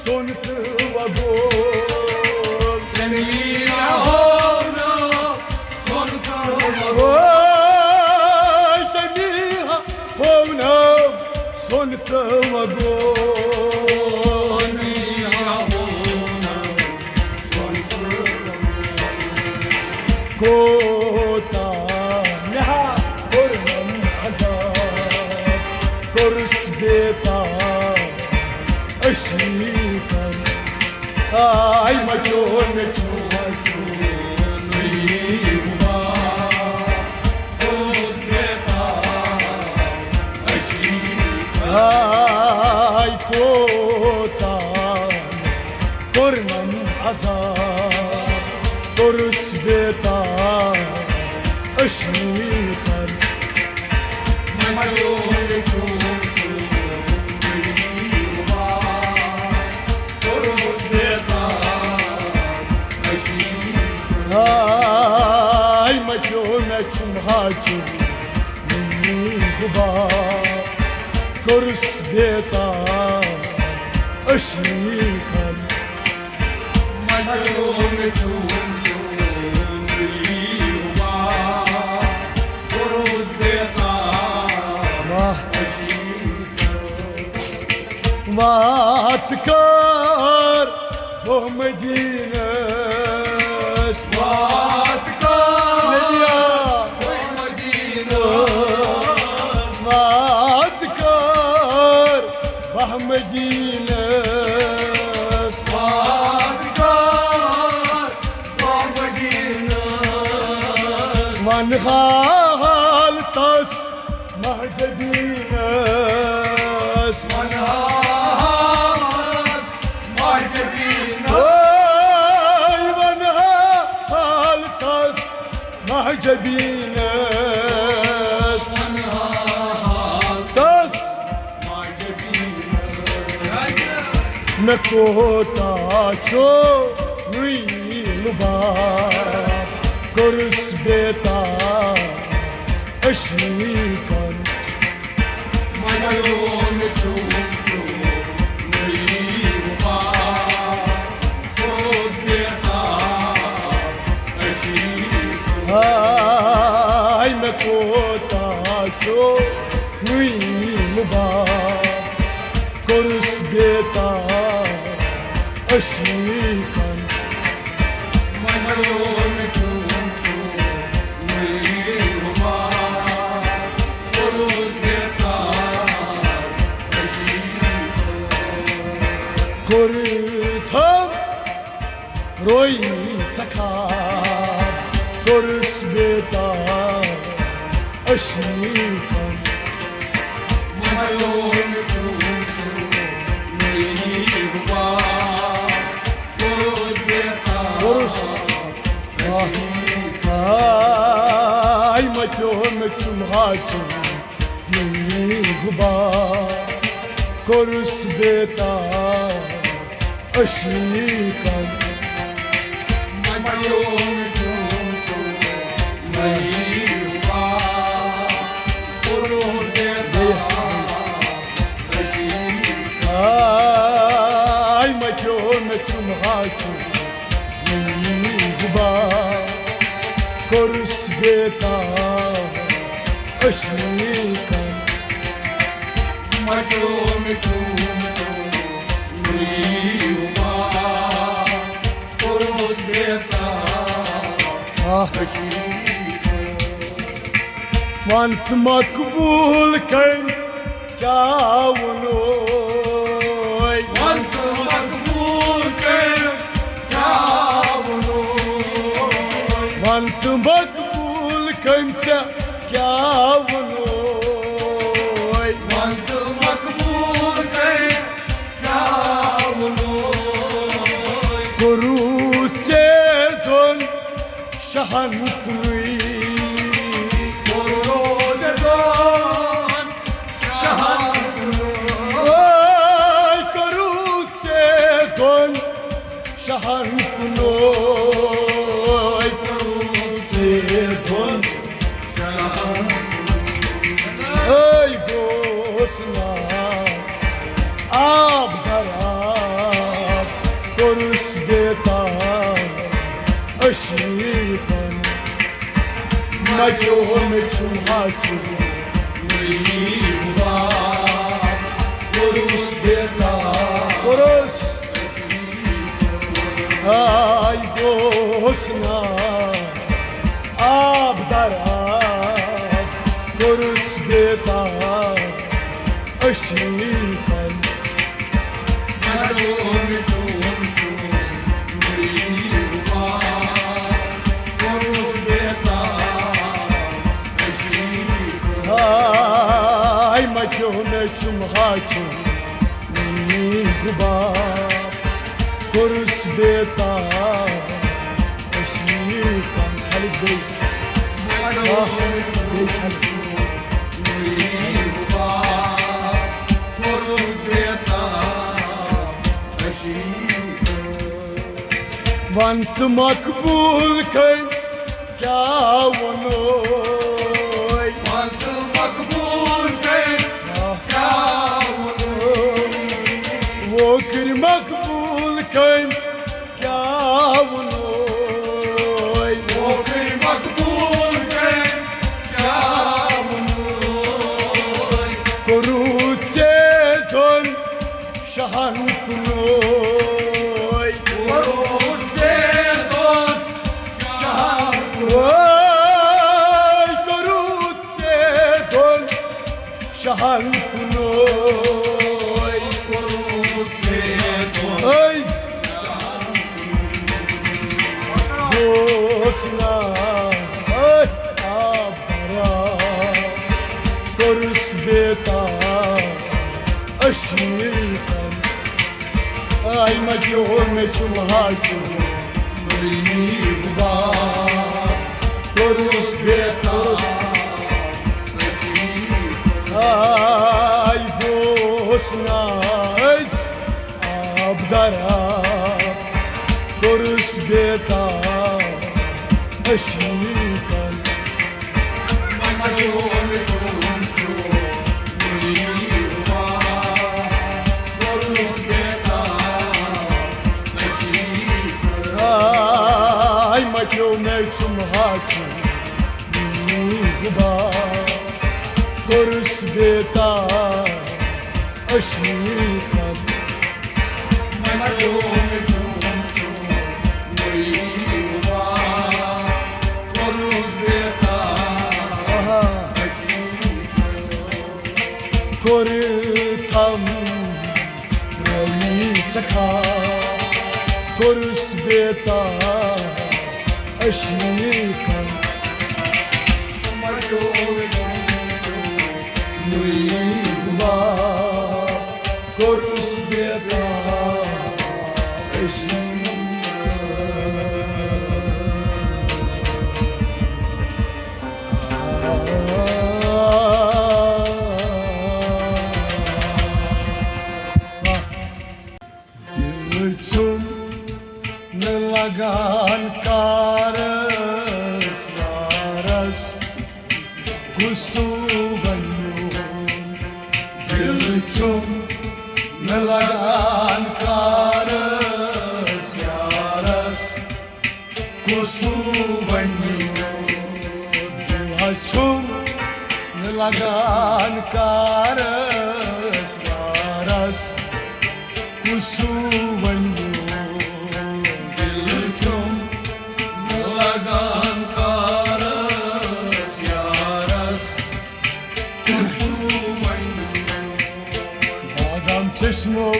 سۄن تہٕ وۄگُل۔ تٔمی ہا ہوونم سۄن تہٕ وۄگُل۔ اوے، تٔمی ہا ہوونم سۄن تہٕ وۄگُل۔ تٔمی ہا ہوونم سۄن تہٕ وۄگُل۔ کوتاہ مےٚ ہا کوٚرنم عذاب، کوٚرُس بیتاب عشیٖقن۔ آے مَٹیو مےٚ چوٗم چوٗم میٖر باب، کوٚرُس بیتاب عشیٖقن۔ آے کوتاہ کوٚرنم عذاب، کوٚرُس بیتاب عشیٖقن۔ آے مَٹیو مےٚ چوٗم ہا چوٗم میٖر باب، کوٚرُس بیتاب عشیٖقن۔ واہ۔ وات کر بہٕ مدیٖنس۔ وات کر نبیا۔ بہٕ مدیٖنس۔ وات کر بہٕ مدیٖنس۔ وات کر بہٕ مدیٖنس۔ وَنہٕ حال تس ماہ جبیٖنس۔ وَنہٕ حال تس ماہ جبیٖنس۔ اوے، وَنہٕ حال تس ماہ جبیٖنس۔ وَنہٕ حال تس مےٚ کوتاہ چھُ نُیٖل باب، کوٚرُس بیتاب عشیٖقن۔ ہاے مےٚ کوتاہ نوی مبار کوٚرُس بیتاب عشیٖقن۔ کوٚرُتھ روی ژکھا کوٚرُس بیتاب عشیٖقن۔ کوٚرُس۔ آے مَتیو مےٚ چھُم ہاچُم نوی غُبار کوٚرُس بیتاب عشیٖقن۔ آے مَتیو مےٚ چھُم ہاچُم نوی غُبار کوٚرُس بیتاب عشیٖقن۔ آہ۔ وَن تہٕ مقبوٗل کٔمۍ کیٛاہ ووٚنُے؟ وَن تہٕ مقبوٗل کٔمۍ کیٛاہ ووٚنُے؟ وَن تہٕ مقبوٗل کٔمۍ ژےٚ کیٛاہ ووٚنُے؟ وَن تہٕ مقبوٗل کٔمۍ کیٛاہ ووٚنُے؟ کوٚرُتھ ژےٚ دۄن شاہن کُنُے۔ کوٚرُتھ ژےٚ دۄن شاہن کُنُے۔ اے، کوٚرُتھ ژےٚ دۄن شاہن کُنُے۔ کوٚرُتھ ژےٚ دۄن شاہن کُنُے۔ اے، گوس نا آب در آب کوٚرُس بیتاب عشیٖقن۔ مَتیو مےٚ چھُم ہاچُم نوی غُبار کوٚرُس بیتاب۔ کوٚرُس۔ آے گوس نا آب در آب کوٚرُس بیتاب عشیٖقن۔ آے مَتیو مےٚ چھُم ہاچُم نوی غُبار کوٚرُس بیتاب عشیٖقن۔ خالد بیٚیہِ۔ آہ، بیٚیہِ خالد۔ وَن تہٕ مقبوٗل کٔمۍ کیٛاہ ووٚنُے؟ وَن تہٕ مقبوٗل کٔمۍ کیٛاہ ووٚنُے؟ ووکٕرۍ مقبوٗل کٔمۍ کیٛاہ ووٚنُے؟ ووکٕرۍ مقبوٗل کٔمۍ کیٛاہ ووٚنُے؟ کوٚرُتھ ژےٚ دۄن شاہن کُنُے۔ کوٚرُتھ ژےٚ دۄن شاہن کُنُے۔ وٲے کوٚرُتھ ژےٚ دۄن شاہن کُنُے۔ کوٚرُتھ ژےٚ دۄن۔ أسۍ گوس نا أتھۍ آب درا کوٚرُس بیتاب عشیٖقن۔ آے مَتیو مےٚ چھُم ہاچُم نوی غُبار کوٚرُس بیتاب عشیٖقن۔ آے گوس نا أسۍ آب در آب کوٚرُس بیتاب عشیٖقن۔ آے مَتیو مےٚ چھُم ہاچُم نوی غُبار کوٚرُس بیتاب عشیٖقن۔ کوٚرُتھم رٲیی ژےٚ کھا، کوٚرُس بیتاب عشیٖقن۔ نُے ما کوٚرُس بیتاب عشیٖقن۔ دِل چھُم نہٕ لگان کارس یارس، کُسُو وَنہِ میون۔ دِل چھُم نہٕ لگان کارس یارس، کُسُو وَنہِ میون۔ دِل ہا چھُم نہٕ لگان کارس یارس، کُسُو وَنہِ میون۔ دِل چھُم نہٕ لگان کارس یارس، کُسُو وَنہِ میون۔ بادام چشمو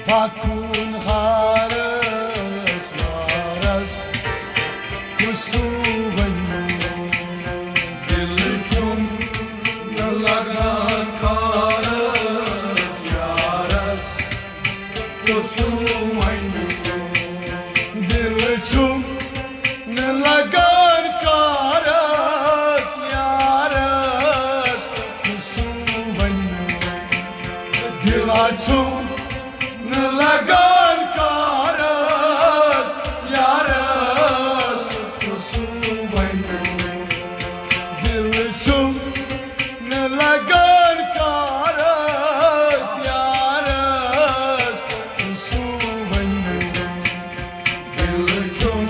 باخون ہارس یارس، کُسُو وَنہِ میون۔ دِل چھُم نہٕ لگان کارس یارس، کُسُو وَنہِ میون۔ دِل چھُم نہٕ لگان کارس یارس، کُسُو وَنہِ میون۔ دِل ہا چھُم نہٕ لگان کارس یارس، کُسُو وَنہِ میون۔ دِل چھُم نہٕ لگان کارس یارس، کُسُو وَنہِ میون۔ دِل چھُم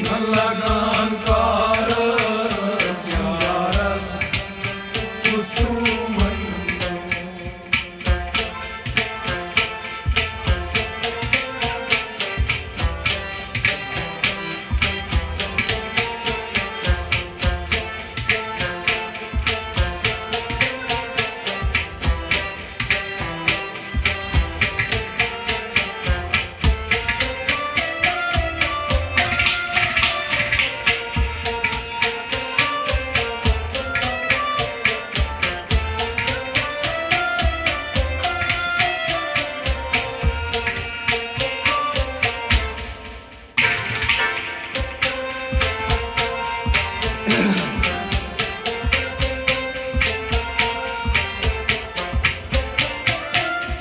نہٕ لگان کارس یارس، کُسُو وَنہِ میون۔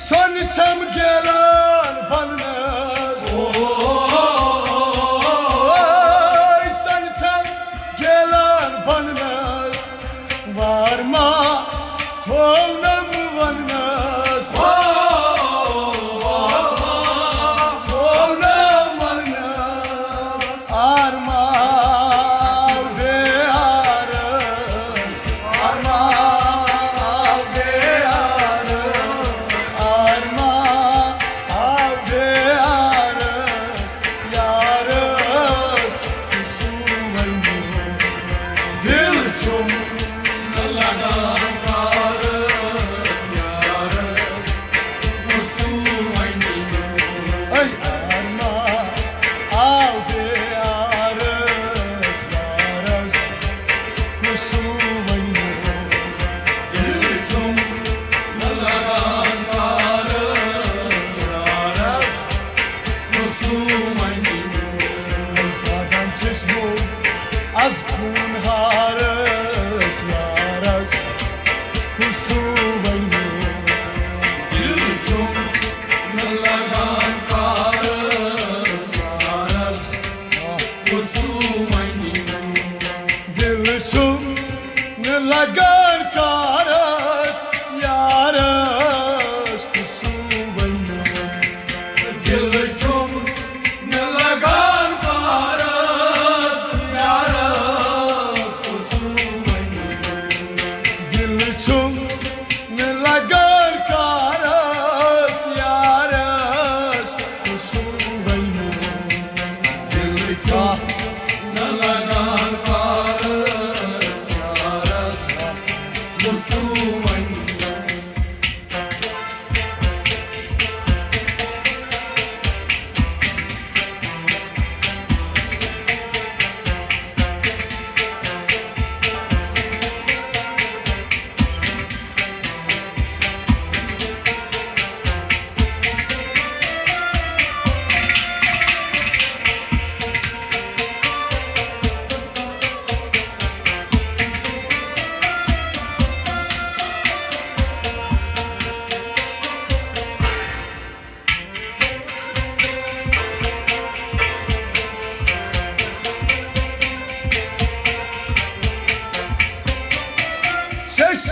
سۄنہٕ چھَم گیلان بننَس۔ اوے سۄنہٕ چھَم گیلان بننَس۔ وار ما تھوونم وننس، وار ما تھوونم وننس۔ آرما آو بے آرس، آرما آو بے آرس، آرما آو بے آرس۔ یارس کُسُو ونہِ میون۔ دِل چھُم نہٕ لگان کارس یارس، کُسُو ونہِ میون۔ اے آرما آو بے آرس یارس، کُسُو ونہِ میون۔ دِل چھُم نہٕ لگان کارس یارس، کُسُو ونہِ میون۔ بادام چشمو از خوٗن ہارس یارس، کُسُو ونہِ میون۔ دِل چھُم نہٕ لگان کارس یارس، کُسُو ونہِ میون۔ دِل چھُم نہٕ لگان کارس یارس، کُسُو ونہِ۔ دِل چھُم نہٕ لگان کارس یارس، کُسُو ونہِ۔ دِل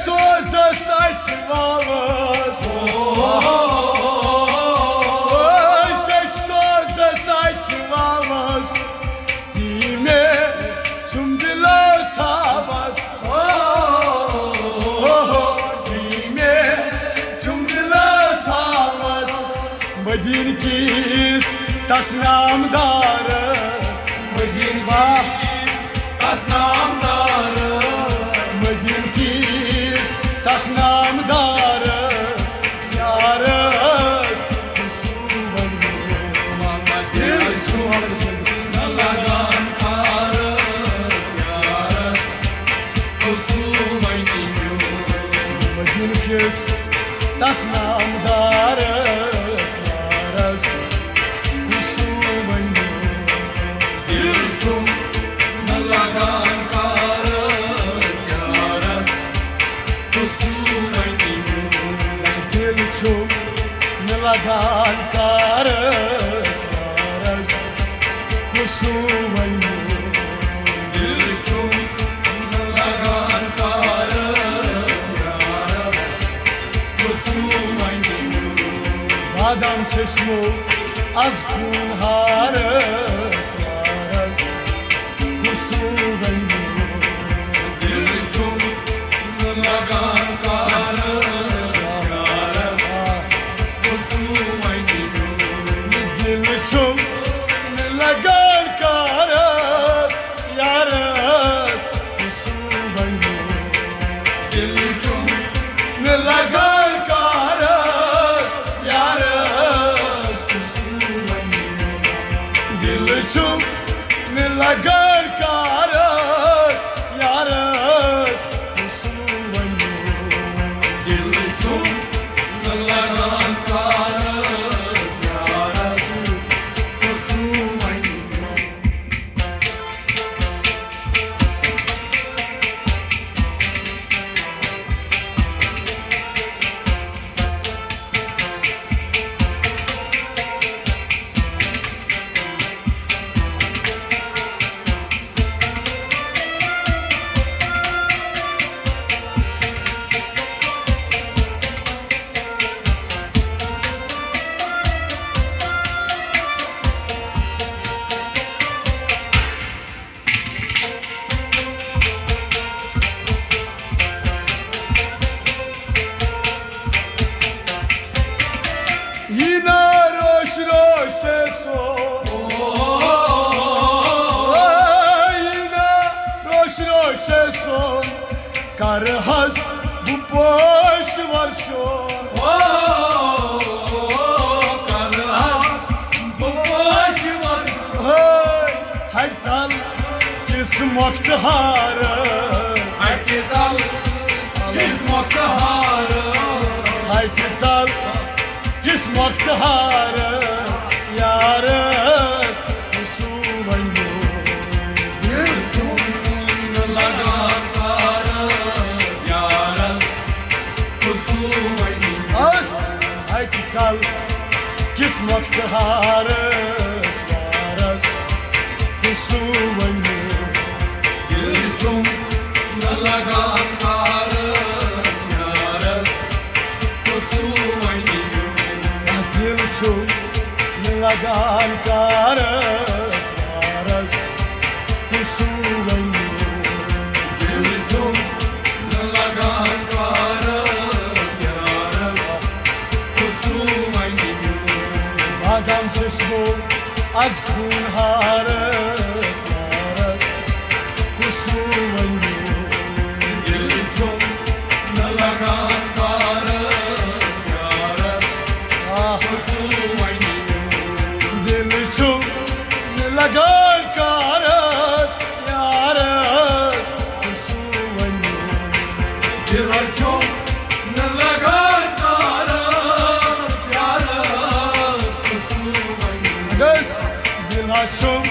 سوزس اتھِ واوس۔ أسۍ سوزس اتھِ واوس۔ تی مےٚ چھُم دِلس ہاوس۔ تی مےٚ چھُم دِلس ہاوس۔ مدیٖنہٕ کِس تس نامدارس۔ مدیٖنہٕ با تس نامدارس۔ مدیٖنہٕ کِس تس نامدارس۔ یارس قصوٗرن محمد دِل چھُم نہٕ لگان کارس۔ یارس قصوٗرن۔ مدیٖنہٕ کِس تس نامدارس۔ قصوٗرن۔ دِل چھُم نہٕ لگان کارس۔ یارس قصوٗرن۔ دِل چھُم نہٕ لگان کارس۔ یارس قصوٗرن۔ دِل چھُم نہٕ لگان کارس۔ یارس قصوٗرن۔ بادام چشمو از خوٗن ہارس۔ یارس قصوٗرن۔ دِل چھُم نہٕ لگان کارس۔ یارس قصوٗرن۔ یہِ دِل چھُم نہٕ لگان کارس۔ یارس قصوٗرن۔ دِل چھُم نہٕ لگان کارس۔ یارس قصوٗرن۔ دِل چھُم نہٕ لگان کارس۔ یارس قصوٗرن۔ دِل چھُم نہٕ لگان کارس۔ یارس قصوٗرن۔ یی نا روش روش سون، یی نا روش روش سون، کر حظ بہٕ پوش ورشون۔ کر حظ بہٕ پوش ورشون۔ ہے، ہٹہِ تل کِس مۄختہارس۔ ہٹہِ تل کِس مۄختہارس۔ ہٹہِ تل کِس مۄختہارس۔ یارس قصوٗرن۔ دِل چھُم نہٕ لگان کارس۔ یارس قصوٗرن۔ بس ہٹہِ تل کِس مۄختہارس۔ یارس قصوٗرن۔ دِل چھُم نہٕ لگان کارس۔ یارس قصوٗرن۔ دِل چھُم نہٕ لگان کارس۔ یارس قصوٗرن۔ دِل چھُم نہٕ لگان کارس۔ یارس قصوٗرن۔ بادام چشمو از خوٗن ہارس۔ یارس قصوٗرن۔ دِل چھُم نہٕ لگان کارس۔ یارس آہ۔ قصوٗرن۔ دِل چھُم نہٕ لگان کارس۔ یارس قصوٗرن۔ دِل چھُم نہٕ لگان کارس۔ یارس قصوٗرن۔ گٔژھ دِل ہا چھُم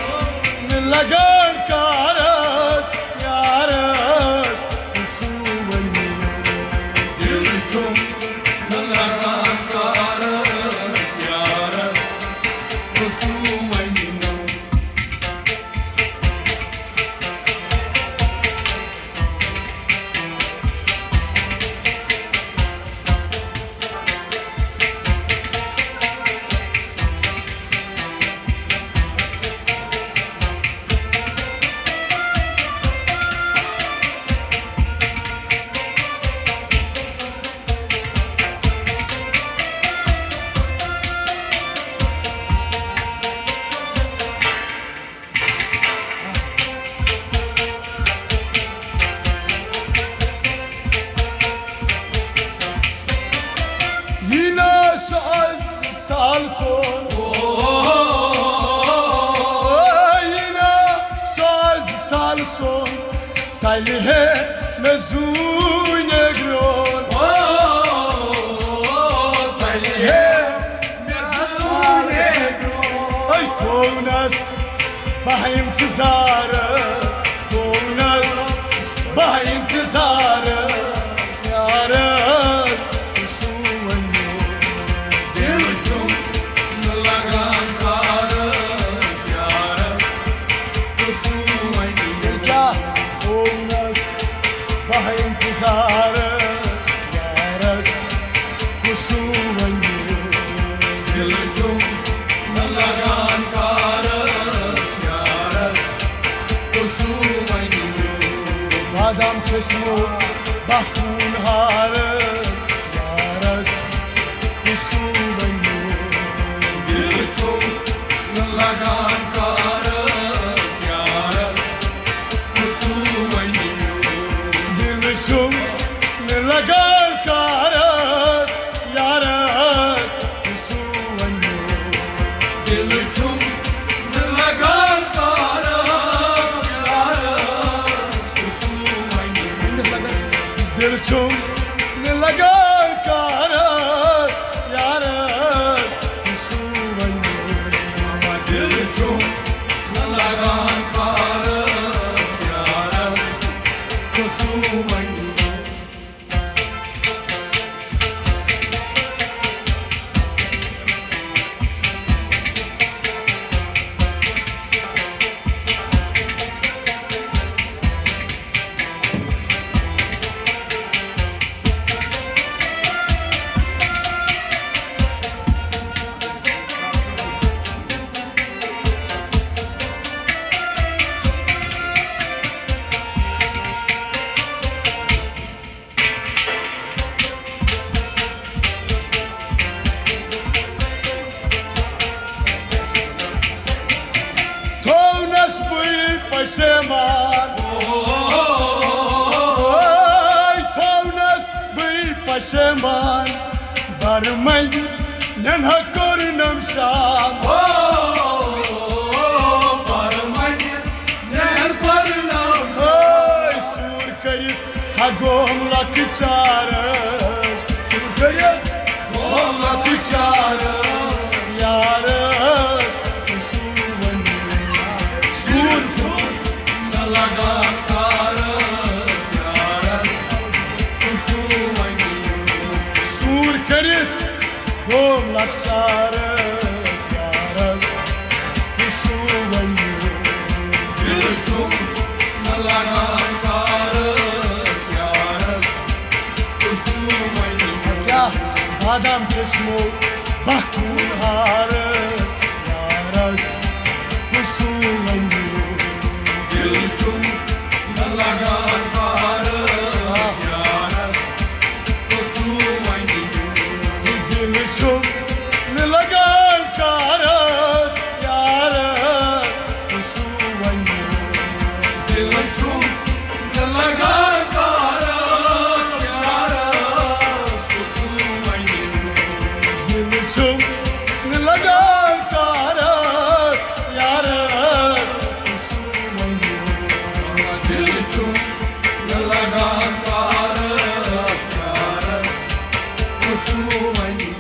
نہٕ لگان کارس۔ یارس قصوٗرن۔ دِل چھُم نہٕ لگان کارس۔ یارس قصوٗرن۔ ژَلہِ ہے مےٚ زوٗ نیگرون۔ او، ژَلہِ ہے مےٚ زوٗ نیگرون۔ أے تھوونَس بہٕ اِنتظار، تھوونَس بہٕ اِنتظار، یارس کُس وَنہِ؟ دِل چھُم نہٕ لگان کارس، یارس کُس وَنہِ؟ تیٚلہِ کیٛاہ؟ تھوونَس بہٕ اِنتظار، یارس کُس وَنہِ؟ دِل چھُم نہٕ لگان کارس، یارس کُس وَنہِ؟ بادام چشمو بہٕ خوٗن ہارس، یارس کُس وَنہِ؟ دِل چھُم نہٕ لگان کارس، یارس کُس وَنہِ؟ دِل چھُم نہٕ لگان کارس، یارس کُس وَنہِ؟ دِل چھُم نہٕ لگان کارس، یارس کُس وَنہِ؟ دِل چھُم نہٕ لگان کارس، یارس کُس وَنہِ؟ دِل چھُم نہٕ لگان کارس، یارس کُس وَنہِ؟ تھوونس بٕے پشیمان، اے تھوونس بٕے پشیمان، برمنۍ نٮ۪نہ کوٚرنم شام۔ او، برمنۍ نٮ۪ن کوٚرنم۔ اے سوٗر کٔرِتھ ہا گوم لۄکچارس، سوٗر کٔرِتھ گوم لۄکچارس، یارس کُس وَنہِ؟ سوٗر چھُم نہٕ لگان کارس، یارس کُس وَنہِ؟ سوٗر کٔرِتھ گوم لۄکچارس، یارس کُس وَنہِ؟ دِل چھُم نہٕ لگان کارس، یارس کُس وَنہِ؟ کیٛاہ بادام چشمو بہٕ خوٗن ہارس، یارس کُس وَنہِ؟ دِل چھُم نہٕ لگان کارس، یارس کُس وَنہِ؟ یہِ دِل چھُم نہٕ لگان کارس، یارس کُس وَنہِ؟ دِل چھُم نہٕ لگان کارس، یارس کُس وَنہِ؟ دِل چھُم نہٕ لگان کارس، یارس کُس وَنہِ؟ دِل چھُم نہٕ لگان کارس، یارس کُس وَنہِ؟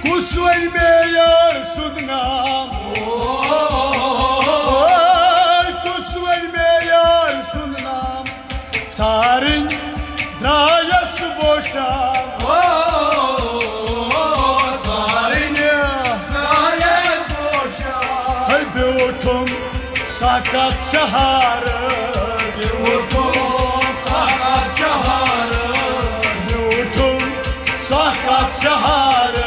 کُس وَنہِ مےٚ یار سُنٛد نام؟ اے، کُس وَنہِ مےٚ یار سُنٛد نام؟ ژھارٕنۍ درٛایَس بوشام۔ او، ژھارٕنۍ درٛایَس بوشام۔ ہے بیوٗٹھُم سکت شہارٕ۔ بیوٗٹھُم سکت شہارٕ۔ بیوٗٹھُم سکت شہارٕ۔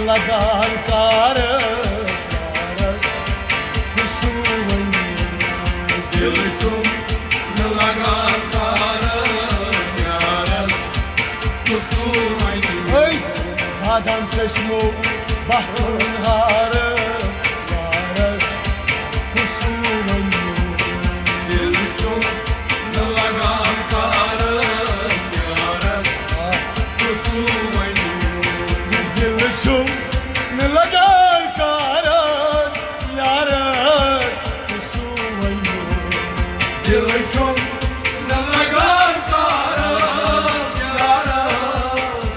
لگان کارس یارس، کُس ونہِ؟ دل چھُم نہٕ لگان کارس یارس، کُس ونہِ؟ أسۍ بادام چشمو بہٕ کُن ہارس یارس، کُس ونہِ؟ دل چھُم نہٕ لگان کارس یارس، کُس ونہِ؟ یہِ دل چھُم نہٕ لگان کارس یارس، کُس ونہِ؟ دل چھُم نہٕ لگان کارس یارس،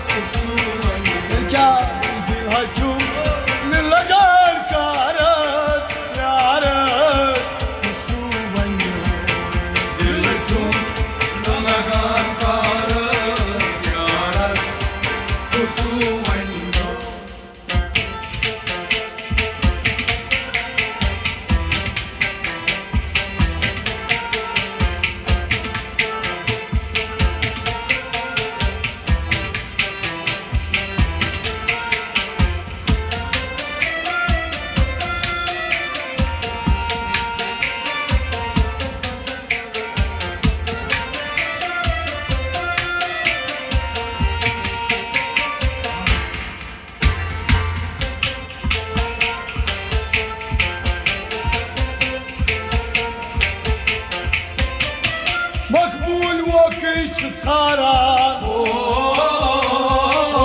کُس ونہِ؟ تیٚلہِ کیٛاہ؟ دل ہا چھُم نہٕ لگان کارس یارس، کُس ونہِ؟ دل چھُم نہٕ لگان کارس یارس، کُس ونہِ؟ مقبول ووکٕے چھُ ژھاران،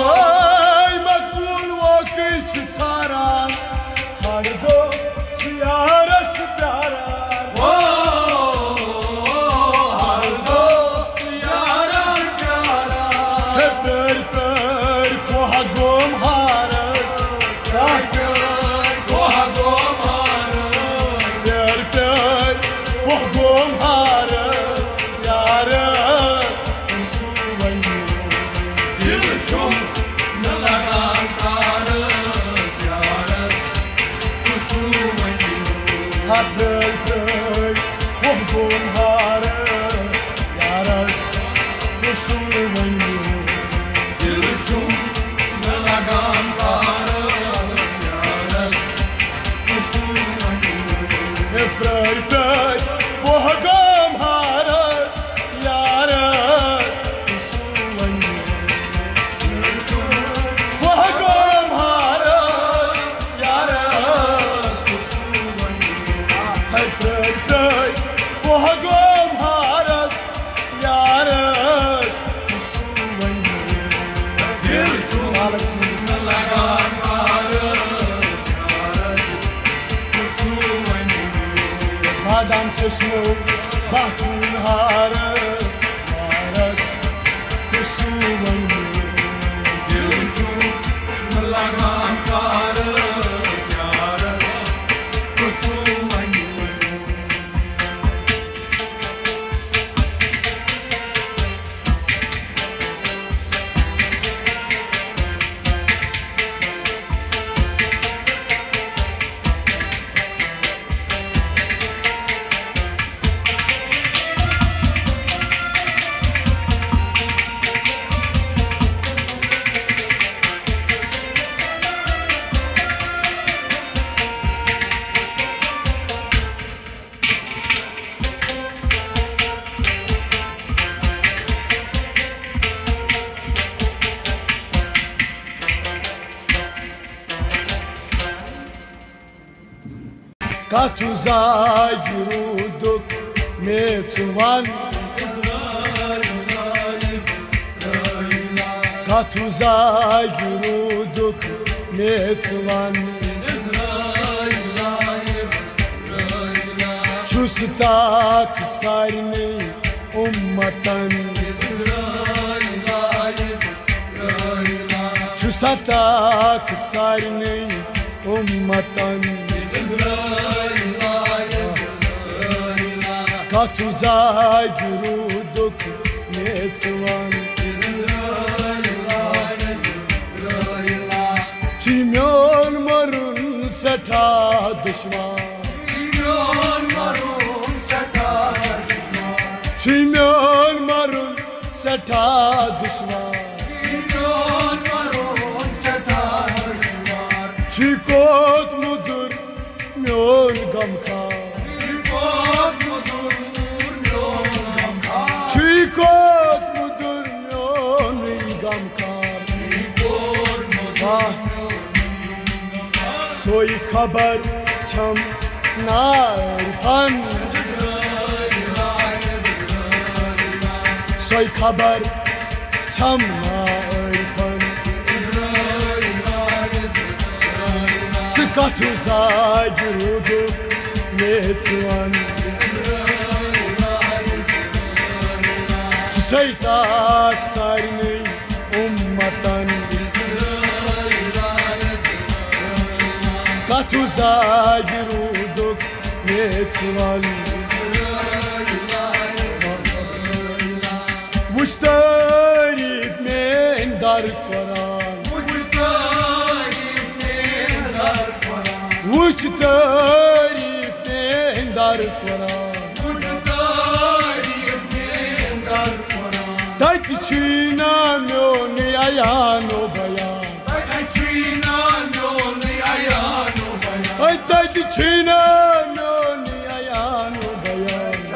اے مقبول ووکٕے چھُ ژھاران، ہر دۄہ چھُ یارس پیاران۔ ہر دۄہ چھُ یارس پیاران۔ ہے پیٲرۍ پیٲرۍ کوہ گوم ہارس۔ پیٲرۍ پیٲرۍ کوہ گوم ہارس۔ پیٲرۍ پیٲرۍ کوہ گوم ہارس۔ یارس کُس ونہِ؟ دل چھُم نہٕ لگان کارس یارس، کُس ونہِ؟ ہا برٛٲے برٛٲے وُہ گوٚو ہارٕ یارس، کُس ونہِ؟ دل چھُم نہٕ لگان کارس یارس، کُس ونہِ؟ ہے برٛٲے برٛٲے وُہ گوٚو ہارس، یارس، کُس ونہِ؟ وُہ گوٚو ہارس، یارس، کُس ونہِ؟ ہے برٛٲے برٛٲے وُہ گوٚو ہارس، یارس، کُس ونہِ؟ دل چھُم نہٕ لگان کارس یارس، کُس ونہِ؟ بادام چشمو بہٕ کُن ہارس، یارس، کُس ونہِ؟ دل چھُم نہٕ لگان کارس یارس، کُس ونہِ؟ کتھ زاگہِ روٗدُکھ مےٚ ژٕ ون؟ کتھ زاگہِ روٗدُکھ مےٚ ژٕ ون؟ چھُس تاکھ سارنٕے اُمتن، چھُسا تاکھ سارنٕے اُمتن۔ کتھ زاگہِ روٗدُکھ مےٚ ژٕ ون؟ چھُے میون مرُن سٮ۪ٹھاہ دُشوار۔ چھُے میون مرُن سٮ۪ٹھاہ دُشوار۔ کوٚت مُدُر میون غمخار۔ چھُے کوٚت مُدُر میونُے غمخار۔ آہ۔ سۄے خبر چھم نارِ پھن۔ سۄے خبر چھم نارِ پھن۔ ژٕ کتھ زاگہِ روٗدُکھ مےٚ ژٕ ون۔ ژٕ سَے تاج سارنٕے اُمتن۔ کتھ زاگہِ روٗدُکھ مےٚ ژٕ ون۔ وٕچھ تعریٖف میٲنۍ در قرآن۔ وٕچھ تعریٖف میٲنۍ در قرآن۔ تتہِ چھُے نا میونُے عیان و بیان۔ ہے، تتہِ چھُے نا میونُے عیان و بیان۔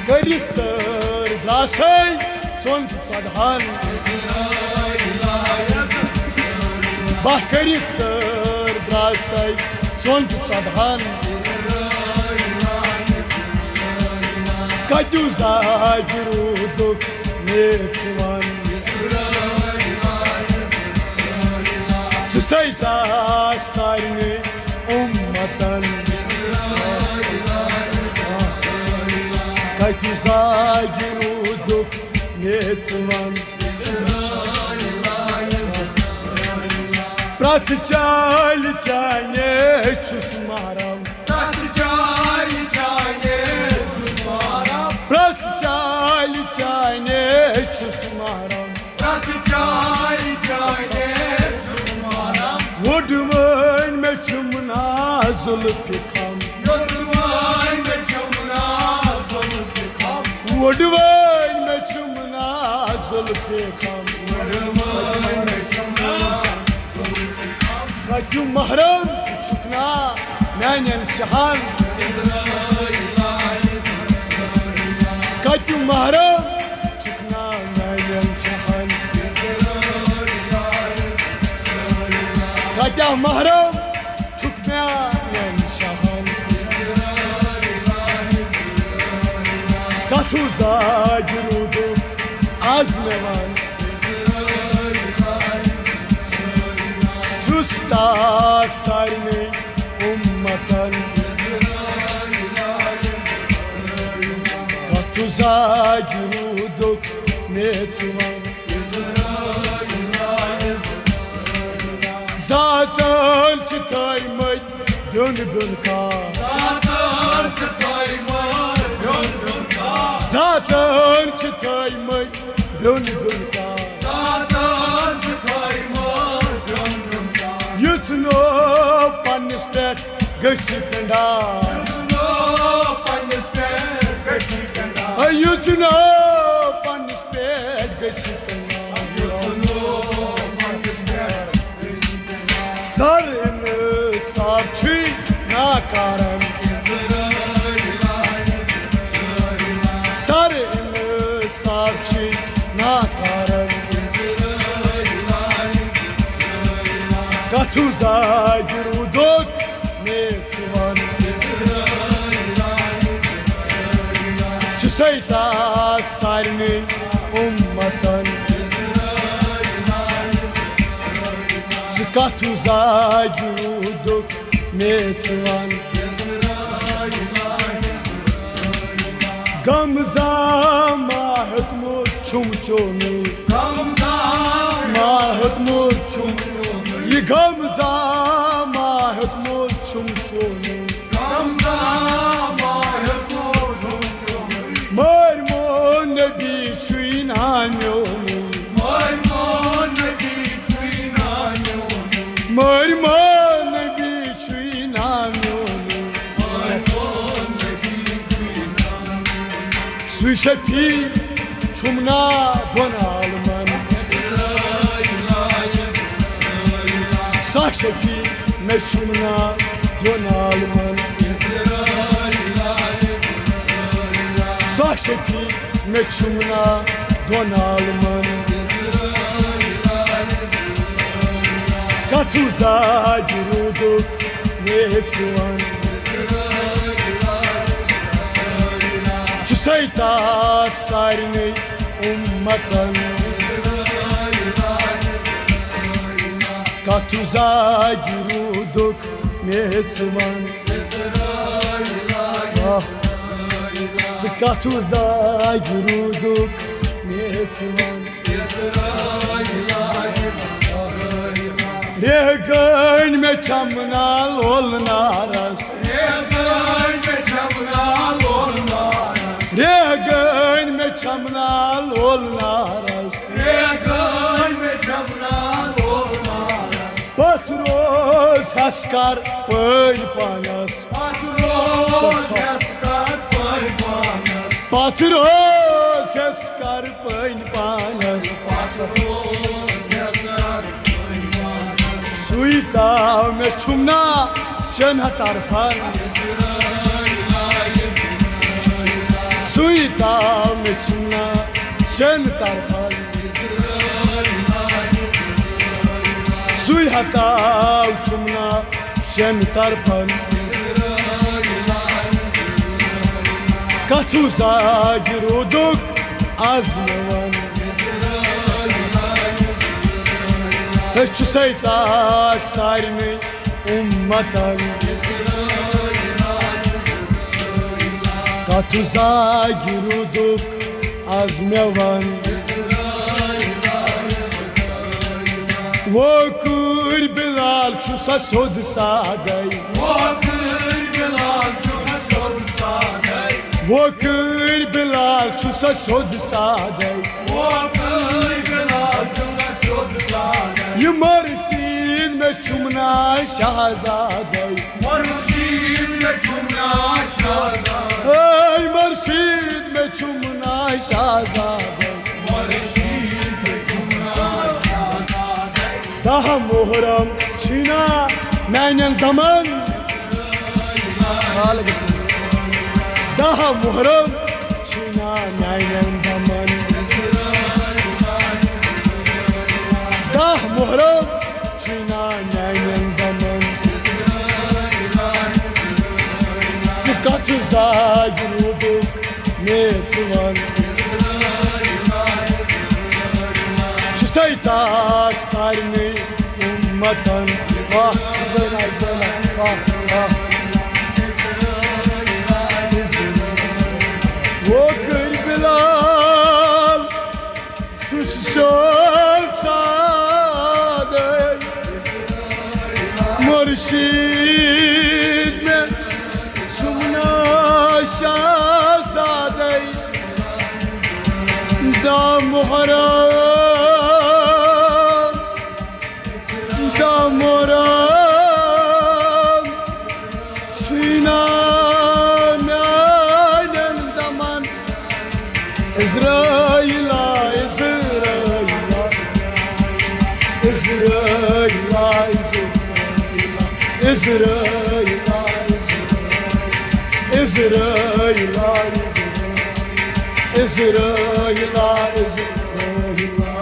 کٔرِتھ ژٲر درٛاسَے ژۄن تہٕ ژۄدہَن۔ بہہ کٔرِتھ ژٲر درٛاسَے ژۄن تہٕ ژۄدہَن۔ کَتیُو زاگہِ روٗدُکھ مےٚ ژٕ وَن۔ ژٕ سَے تاج سارنٕے اُمتَن۔ کَتیُو زاگہِ روٗدُکھ مےٚ ژٕ وَن۔ پرٛٮ۪تھ چالہِ چانے چھُس محرم۔ پرٛٮ۪تھ چالہِ چانے چھُس محرم۔ پرٛٮ۪تھ چالہِ چانے چھُس محرم۔ پرٛٮ۪تھ چالہِ چانے چھُس محرم۔ وُڈوٕنۍ مےٚ چھُم نا زُلفہِ خم۔ وُڈوٕنۍ مےٚ چھُم نا زُلفہِ خم۔ وُڈوٕنۍ مےٚ چھُم نا زُلفہِ خم۔ وُڈوٕنۍ مےٚ چھُم نا زُلفہِ خم۔ کَتیُو محرم ژٕ چھُکھ نا میانٮ۪ن شاہَن۔ کَتیُو محرم چھُکھ نا میانٮ۪ن شاہَن۔ کَتیاہ محرم چھُکھ میانٮ۪ن شاہَن۔ کَتھُو زاگہِ روٗدُکھ آز مےٚ وَن۔ چھُس تاج سارنٕے اُمتَن۔ کَتھُو زاگہِ روٗدُکھ مےٚ ژٕ وَن۔ زاتَن چھِ تھٲیمٕتۍ بیوٚن بیوٚن کاہ۔ زاتَن چھِ تھٲیمٕتۍ بیوٚن بیوٚن کاہ۔ یُتھ نہٕ پننِس پٮ۪ٹھ گژھِ پنڈا۔ یُتھ نہٕ پننِس پٮ۪ٹھ گژھِ پنڈا۔ سر انصاف چھُے ناکارن۔ سر انصاف چھُے ناکارن۔ کتھُو زاگہِ روٗدُکھ مےٚ ژٕ وَن۔ چھُسَے تاج سارنٕے اُمتَن۔ ژٕ کتھُو زاگہِ روٗدُکھ مےٚ ژٕ وَن۔ غم زا ما ہیوٚتمُت چھُم چونُے۔ ما ہیوٚتمُت چھُم۔ یہِ غم زا ما ہیوٚتمُت چھُم چونُے۔ مٲرۍ مون نبی چھُے نا میونُے۔ مٲرۍ مون نبی چھُے نا میونُے۔ مٲرۍ مون نبی چھُے نا میونُے۔ سُے شفیع چھُم نا دۄن عالمن۔ سۄ شفیع مےٚ چھُم نا دۄن عالمن۔ سۄ شفیع مےٚ چھُم نا دۄن عالمن۔ کتھٕ زاگہِ روٗدُک مےٚ ژٕ وَن۔ چھُسَے تاکھ سارنٕے اُمتن۔ کتھٕ زاگہِ روٗدُک مےٚ ژٕ وَن۔ آہ۔ کتھٕ زاگہِ روٗدُک مےٚ ژٕ وَن۔ ریٚہہ گٔنۍ مےٚ چمنا لول نارس۔ ریٚہہ گٔنۍ مےٚ چمنا لول نارس۔ پتھ روز ہس کر پٲنۍ پانس۔ پتھ روز ہس کر پٲنۍ پانس۔ سُے تاو مےٚ چھُم نا شٮ۪ن ہتھ طرفن۔ سُے تاو مےٚ چھُم نا شٮ۪ن طرفن۔ سُے ہتاو چھُم نا شٮ۪ن طرفن۔ کتھٕ زاگہِ روٗدُک از مےٚ وَن۔ أسۍ چھُسَے تاکھ سارنٕے اُمتن۔ کتھٕ زاگہِ روٗدُک از مےٚ وَن۔ ووکٕرۍ بلال چھُ سا سیوٚد سادَے۔ ووکٕرۍ بلال چھُ سا سیوٚد سادَے۔ ووکٕرۍ بلال چھُ سا سیوٚد سادَے۔ ووکٕرۍ بلال چھُ سا سیوٚد سادَے۔ یہِ مرشید مےٚ چھُم نا شہزادَے۔ مرشید مےٚ چھُم نا شہزادَے۔ اے مرشید مےٚ چھُم نا شہزادَے۔ دَہ محرم چھِنا میانٮ۪ن دمن۔ دَہ محرم چھِنا میانٮ۪ن دمن۔ دَہ محرم چھِنا میانٮ۪ن دمن۔ ژٕ کتھٕ زاگہِ روٗدُک مےٚ ژٕ وَن۔ چھُسَے تاج سارنٕے اُمتن۔ واہ، واہ، واہ، واہ۔ ووکٕرۍ بلال چھُس سیوٚد سادَے۔ مرشید مےٚ چھُم نا شہزادَے۔ دَہ محرم، دَہ محرم چھِنا میانٮ۪ن دمن۔ عزرائیلا، عزرائیلا، عزرائیلا، عزرائیلا، عزرائیلا، عزرائیلا، عزرائیلا، عزرائیلا۔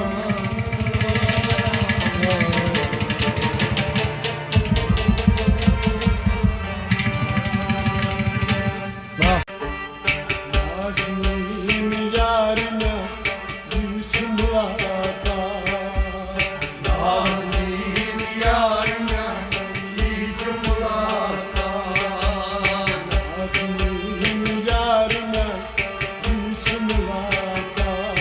نازنیٖن یار مےٚ، یہِ چھُ مُلاقات۔ نازنیٖن یار مےٚ، یہِ چھُ مُلاقات۔ نازنیٖن یار مےٚ، یہِ چھُ مُلاقات۔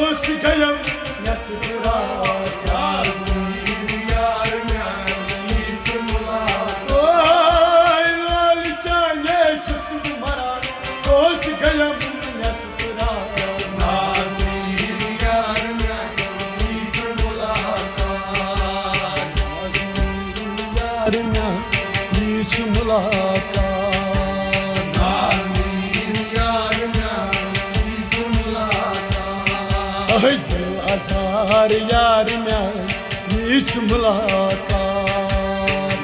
اوس گیم نٮ۪صٕف راتھ۔ یار میٛانہِ، یہِ چھُ مُلاقات۔ اوے لولہِ چانے چھُس بہٕ مران۔ اوس گیم نٮ۪صٕف راتھ۔ نازنیٖن یار میٛانہِ، یہِ چھُ مُلاقات۔ نازنیٖن یار میٛانہِ، یہِ چھُ مُلاقات۔ نازنیٖن یار میٛانہِ، یہِ چھُ مُلاقات۔ اہے دِل آزار یار میٛانہِ، یہِ چھُ مُلاقات۔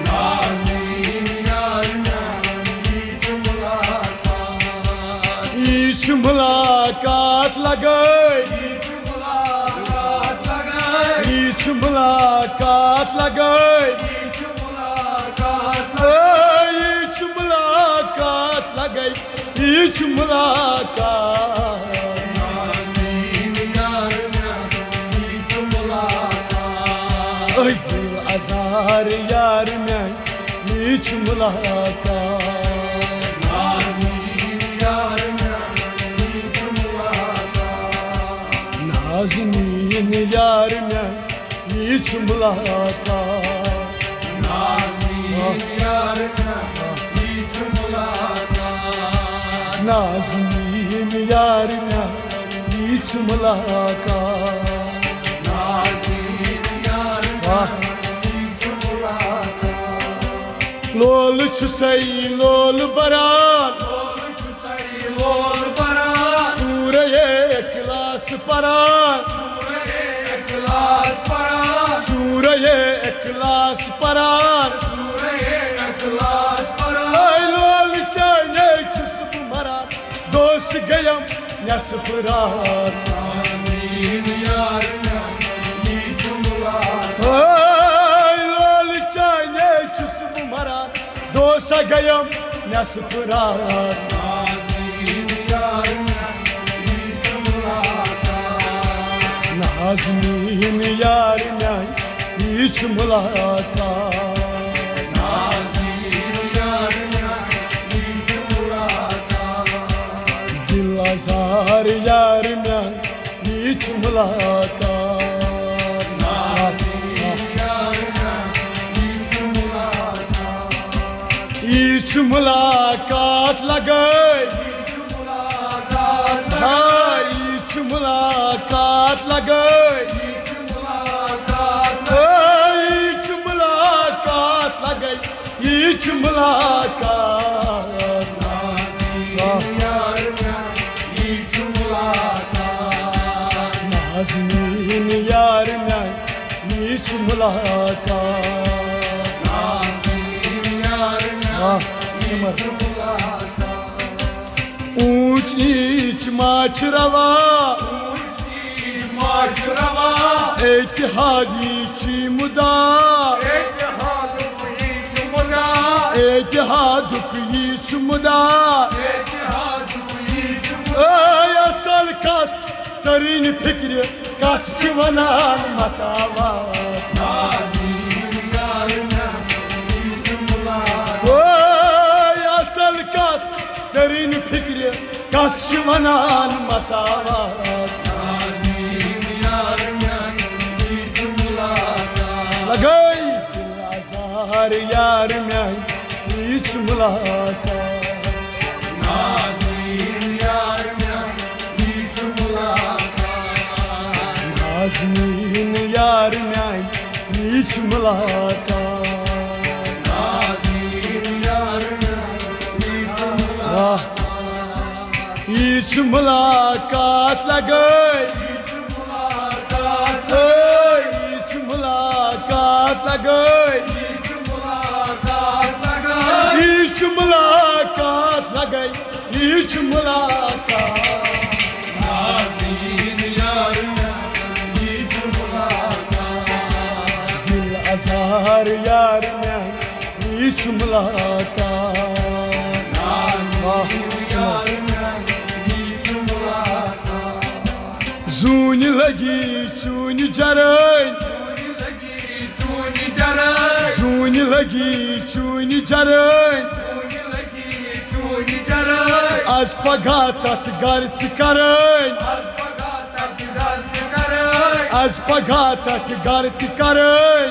نازنیٖن یار میٛانہِ، یہِ چھُ مُلاقات۔ یہِ چھُ مُلاقات لگٲے۔ یہِ چھُ مُلاقات لگٲے۔ یہِ چھُ مُلاقات لگٲے۔ یہِ چھُ مُلاقات لگٲے۔ اے، یہِ چھُ مُلاقات لگٲے۔ یہِ چھُ مُلاقات۔ نازنیٖن یار میٛانہِ، یہِ چھُ مُلاقات۔ اے، دِل آزار یار میٛانہِ، یہِ چھُ مُلاقات۔ نازنیٖن یار میٛانہِ، یہِ چھُ مُلاقات۔ نازنیٖن یار میٛانہِ، یہِ چھُ مُلاقات۔ نازنیٖن یار میٛانہِ، یہِ چھُ مُلاقات۔ نازنیٖن یار میٛانہِ، یہِ چھُ مُلاقات۔ نازنیٖن یار واہ۔ میٛانہِ، یہِ چھُ مُلاقات۔ لولہٕ چھُسَے لولہٕ بَران۔ لولہٕ چھُسَے لولہٕ بَران۔ سورہ اخلاص پران۔ سورہ اخلاص پران۔ سورہ اخلاص پران۔ سورہ اخلاص پران۔ اے لولہٕ چانے چھُس بہٕ مران۔ دوس گیم نٮ۪صٕف راتھ۔ نازنیٖن یار میٛانہِ، یہِ چھُ مُلاقات۔ اے لولہٕ چانے چھُس بہٕ مران۔ دوسا گیم نٮ۪صٕف راتھ۔ نازنیٖن یار میٛانہِ، یہِ چھُ مُلاقات۔ نازنیٖن یار میٛانہِ، یہِ چھُ مُلاقات۔ نازنیٖن یار میٛانہِ، یہِ چھُ مُلاقات۔ دِل آزار یار میٛانہِ، یہِ چھُ مُلاقات۔ نازنیٖن یار میٛانہِ، یہِ چھُ مُلاقات۔ یہِ چھُ مُلاقات لگٲے۔ یہِ چھُ مُلاقات لگٲے۔ ہا، یہِ چھُ مُلاقات لگٲے۔ یہِ چھُ مُلاقات لگٲے۔ یہِ چھُ مُلاقات لگٲے۔ یہِ چھُ مُلاقات۔ نازنیٖن یار میٛانہِ، یہِ چھُ مُلاقات۔ نازنیٖن یار میٛانہِ، یہِ چھُ مُلاقات۔ نازنیٖن یار میٛانہِ، واہ، یہِ چھُ مُلاقات۔ اوٗنچ نیٖچ ما چھِ روا؟ اوٗنچ نیٖچ ما چھِ روا؟ اتحادی چھُے مُدا۔ اتحادُک یی چھُ مُدا۔ اتحادُک یی چھُ مُدا۔ اتحادُک یی چھُ مُدا۔ اے اصل کتھ ترٕنۍ فکرِ، کتھ چھِ ونان مساوات۔ نازنیٖن یار میٛانہِ، یہِ چھُ مُلاقات۔ اے اصل کتھ ترٕنۍ فکرِ، کتھ چھِ ونان مساوات۔ نازنیٖن یار میٛانہِ، یہِ چھُ مُلاقات۔ لگٲے دِل آزار یار میٛانہِ، یہِ چھُ مُلاقات۔ نازنیٖن یار میٛانہِ، یہِ چھُ مُلاقات۔ نازنیٖن یار میٛانہِ، یہِ چھُ مُلاقات۔ نازنیٖن یار میٛانہِ، یہِ چھُ مُلاقات۔ واہ۔ یہِ چھُ مُلاقات لگٲے۔ یہِ چھُ مُلاقات لگٲے۔ یہِ چھُ مُلاقات لگٲے۔ یہِ چھُ مُلاقات لگٲے۔ یہِ چھُ مُلاقات لگٲے۔ یہِ چھُ مُلاقات۔ نازنیٖن یار میٛانہِ، یہِ چھُ مُلاقات۔ دِل آزار یار میٛانہِ، یہِ چھُ مُلاقات۔ واہ، سُمر۔ زوٗنہِ لگی چوٗنہِ جرٲنۍ۔ زوٗنہِ لگی چوٗنہِ جرٲنۍ۔ از پگاہ تتھ گرٕ ژٕ کرٲنۍ۔ از پگاہ تتہِ گرٕ تہِ کرٕنۍ۔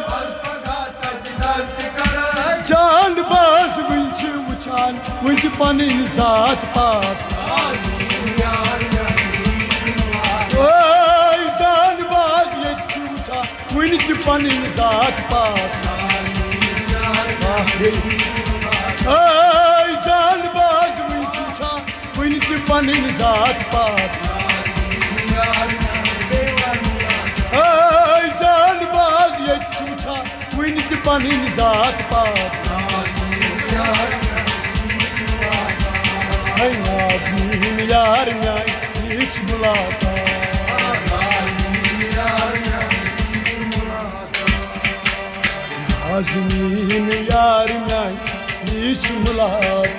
جان باز وٕنہِ چھِ وٕچھان وٕنہِ تہِ پنٕنۍ ذات پات۔ اے جان باز ییٚتہِ چھِ وٕچھان وٕنہِ تہِ پنٕنۍ ذات پات۔ اے جان باز وٕنہِ چھِ وٕچھان وٕنہِ تہِ پنٕنۍ ذات پات۔ اے جان باز ییٚتہِ چھِ وٕچھان وٕنہِ تہِ پنٕنۍ ذات پات۔ اے نازنیٖن یار میانہِ، یہِ چھِ مُلاقات۔ نازنیٖن یار میانہِ، یہِ چھِ مُلاقات۔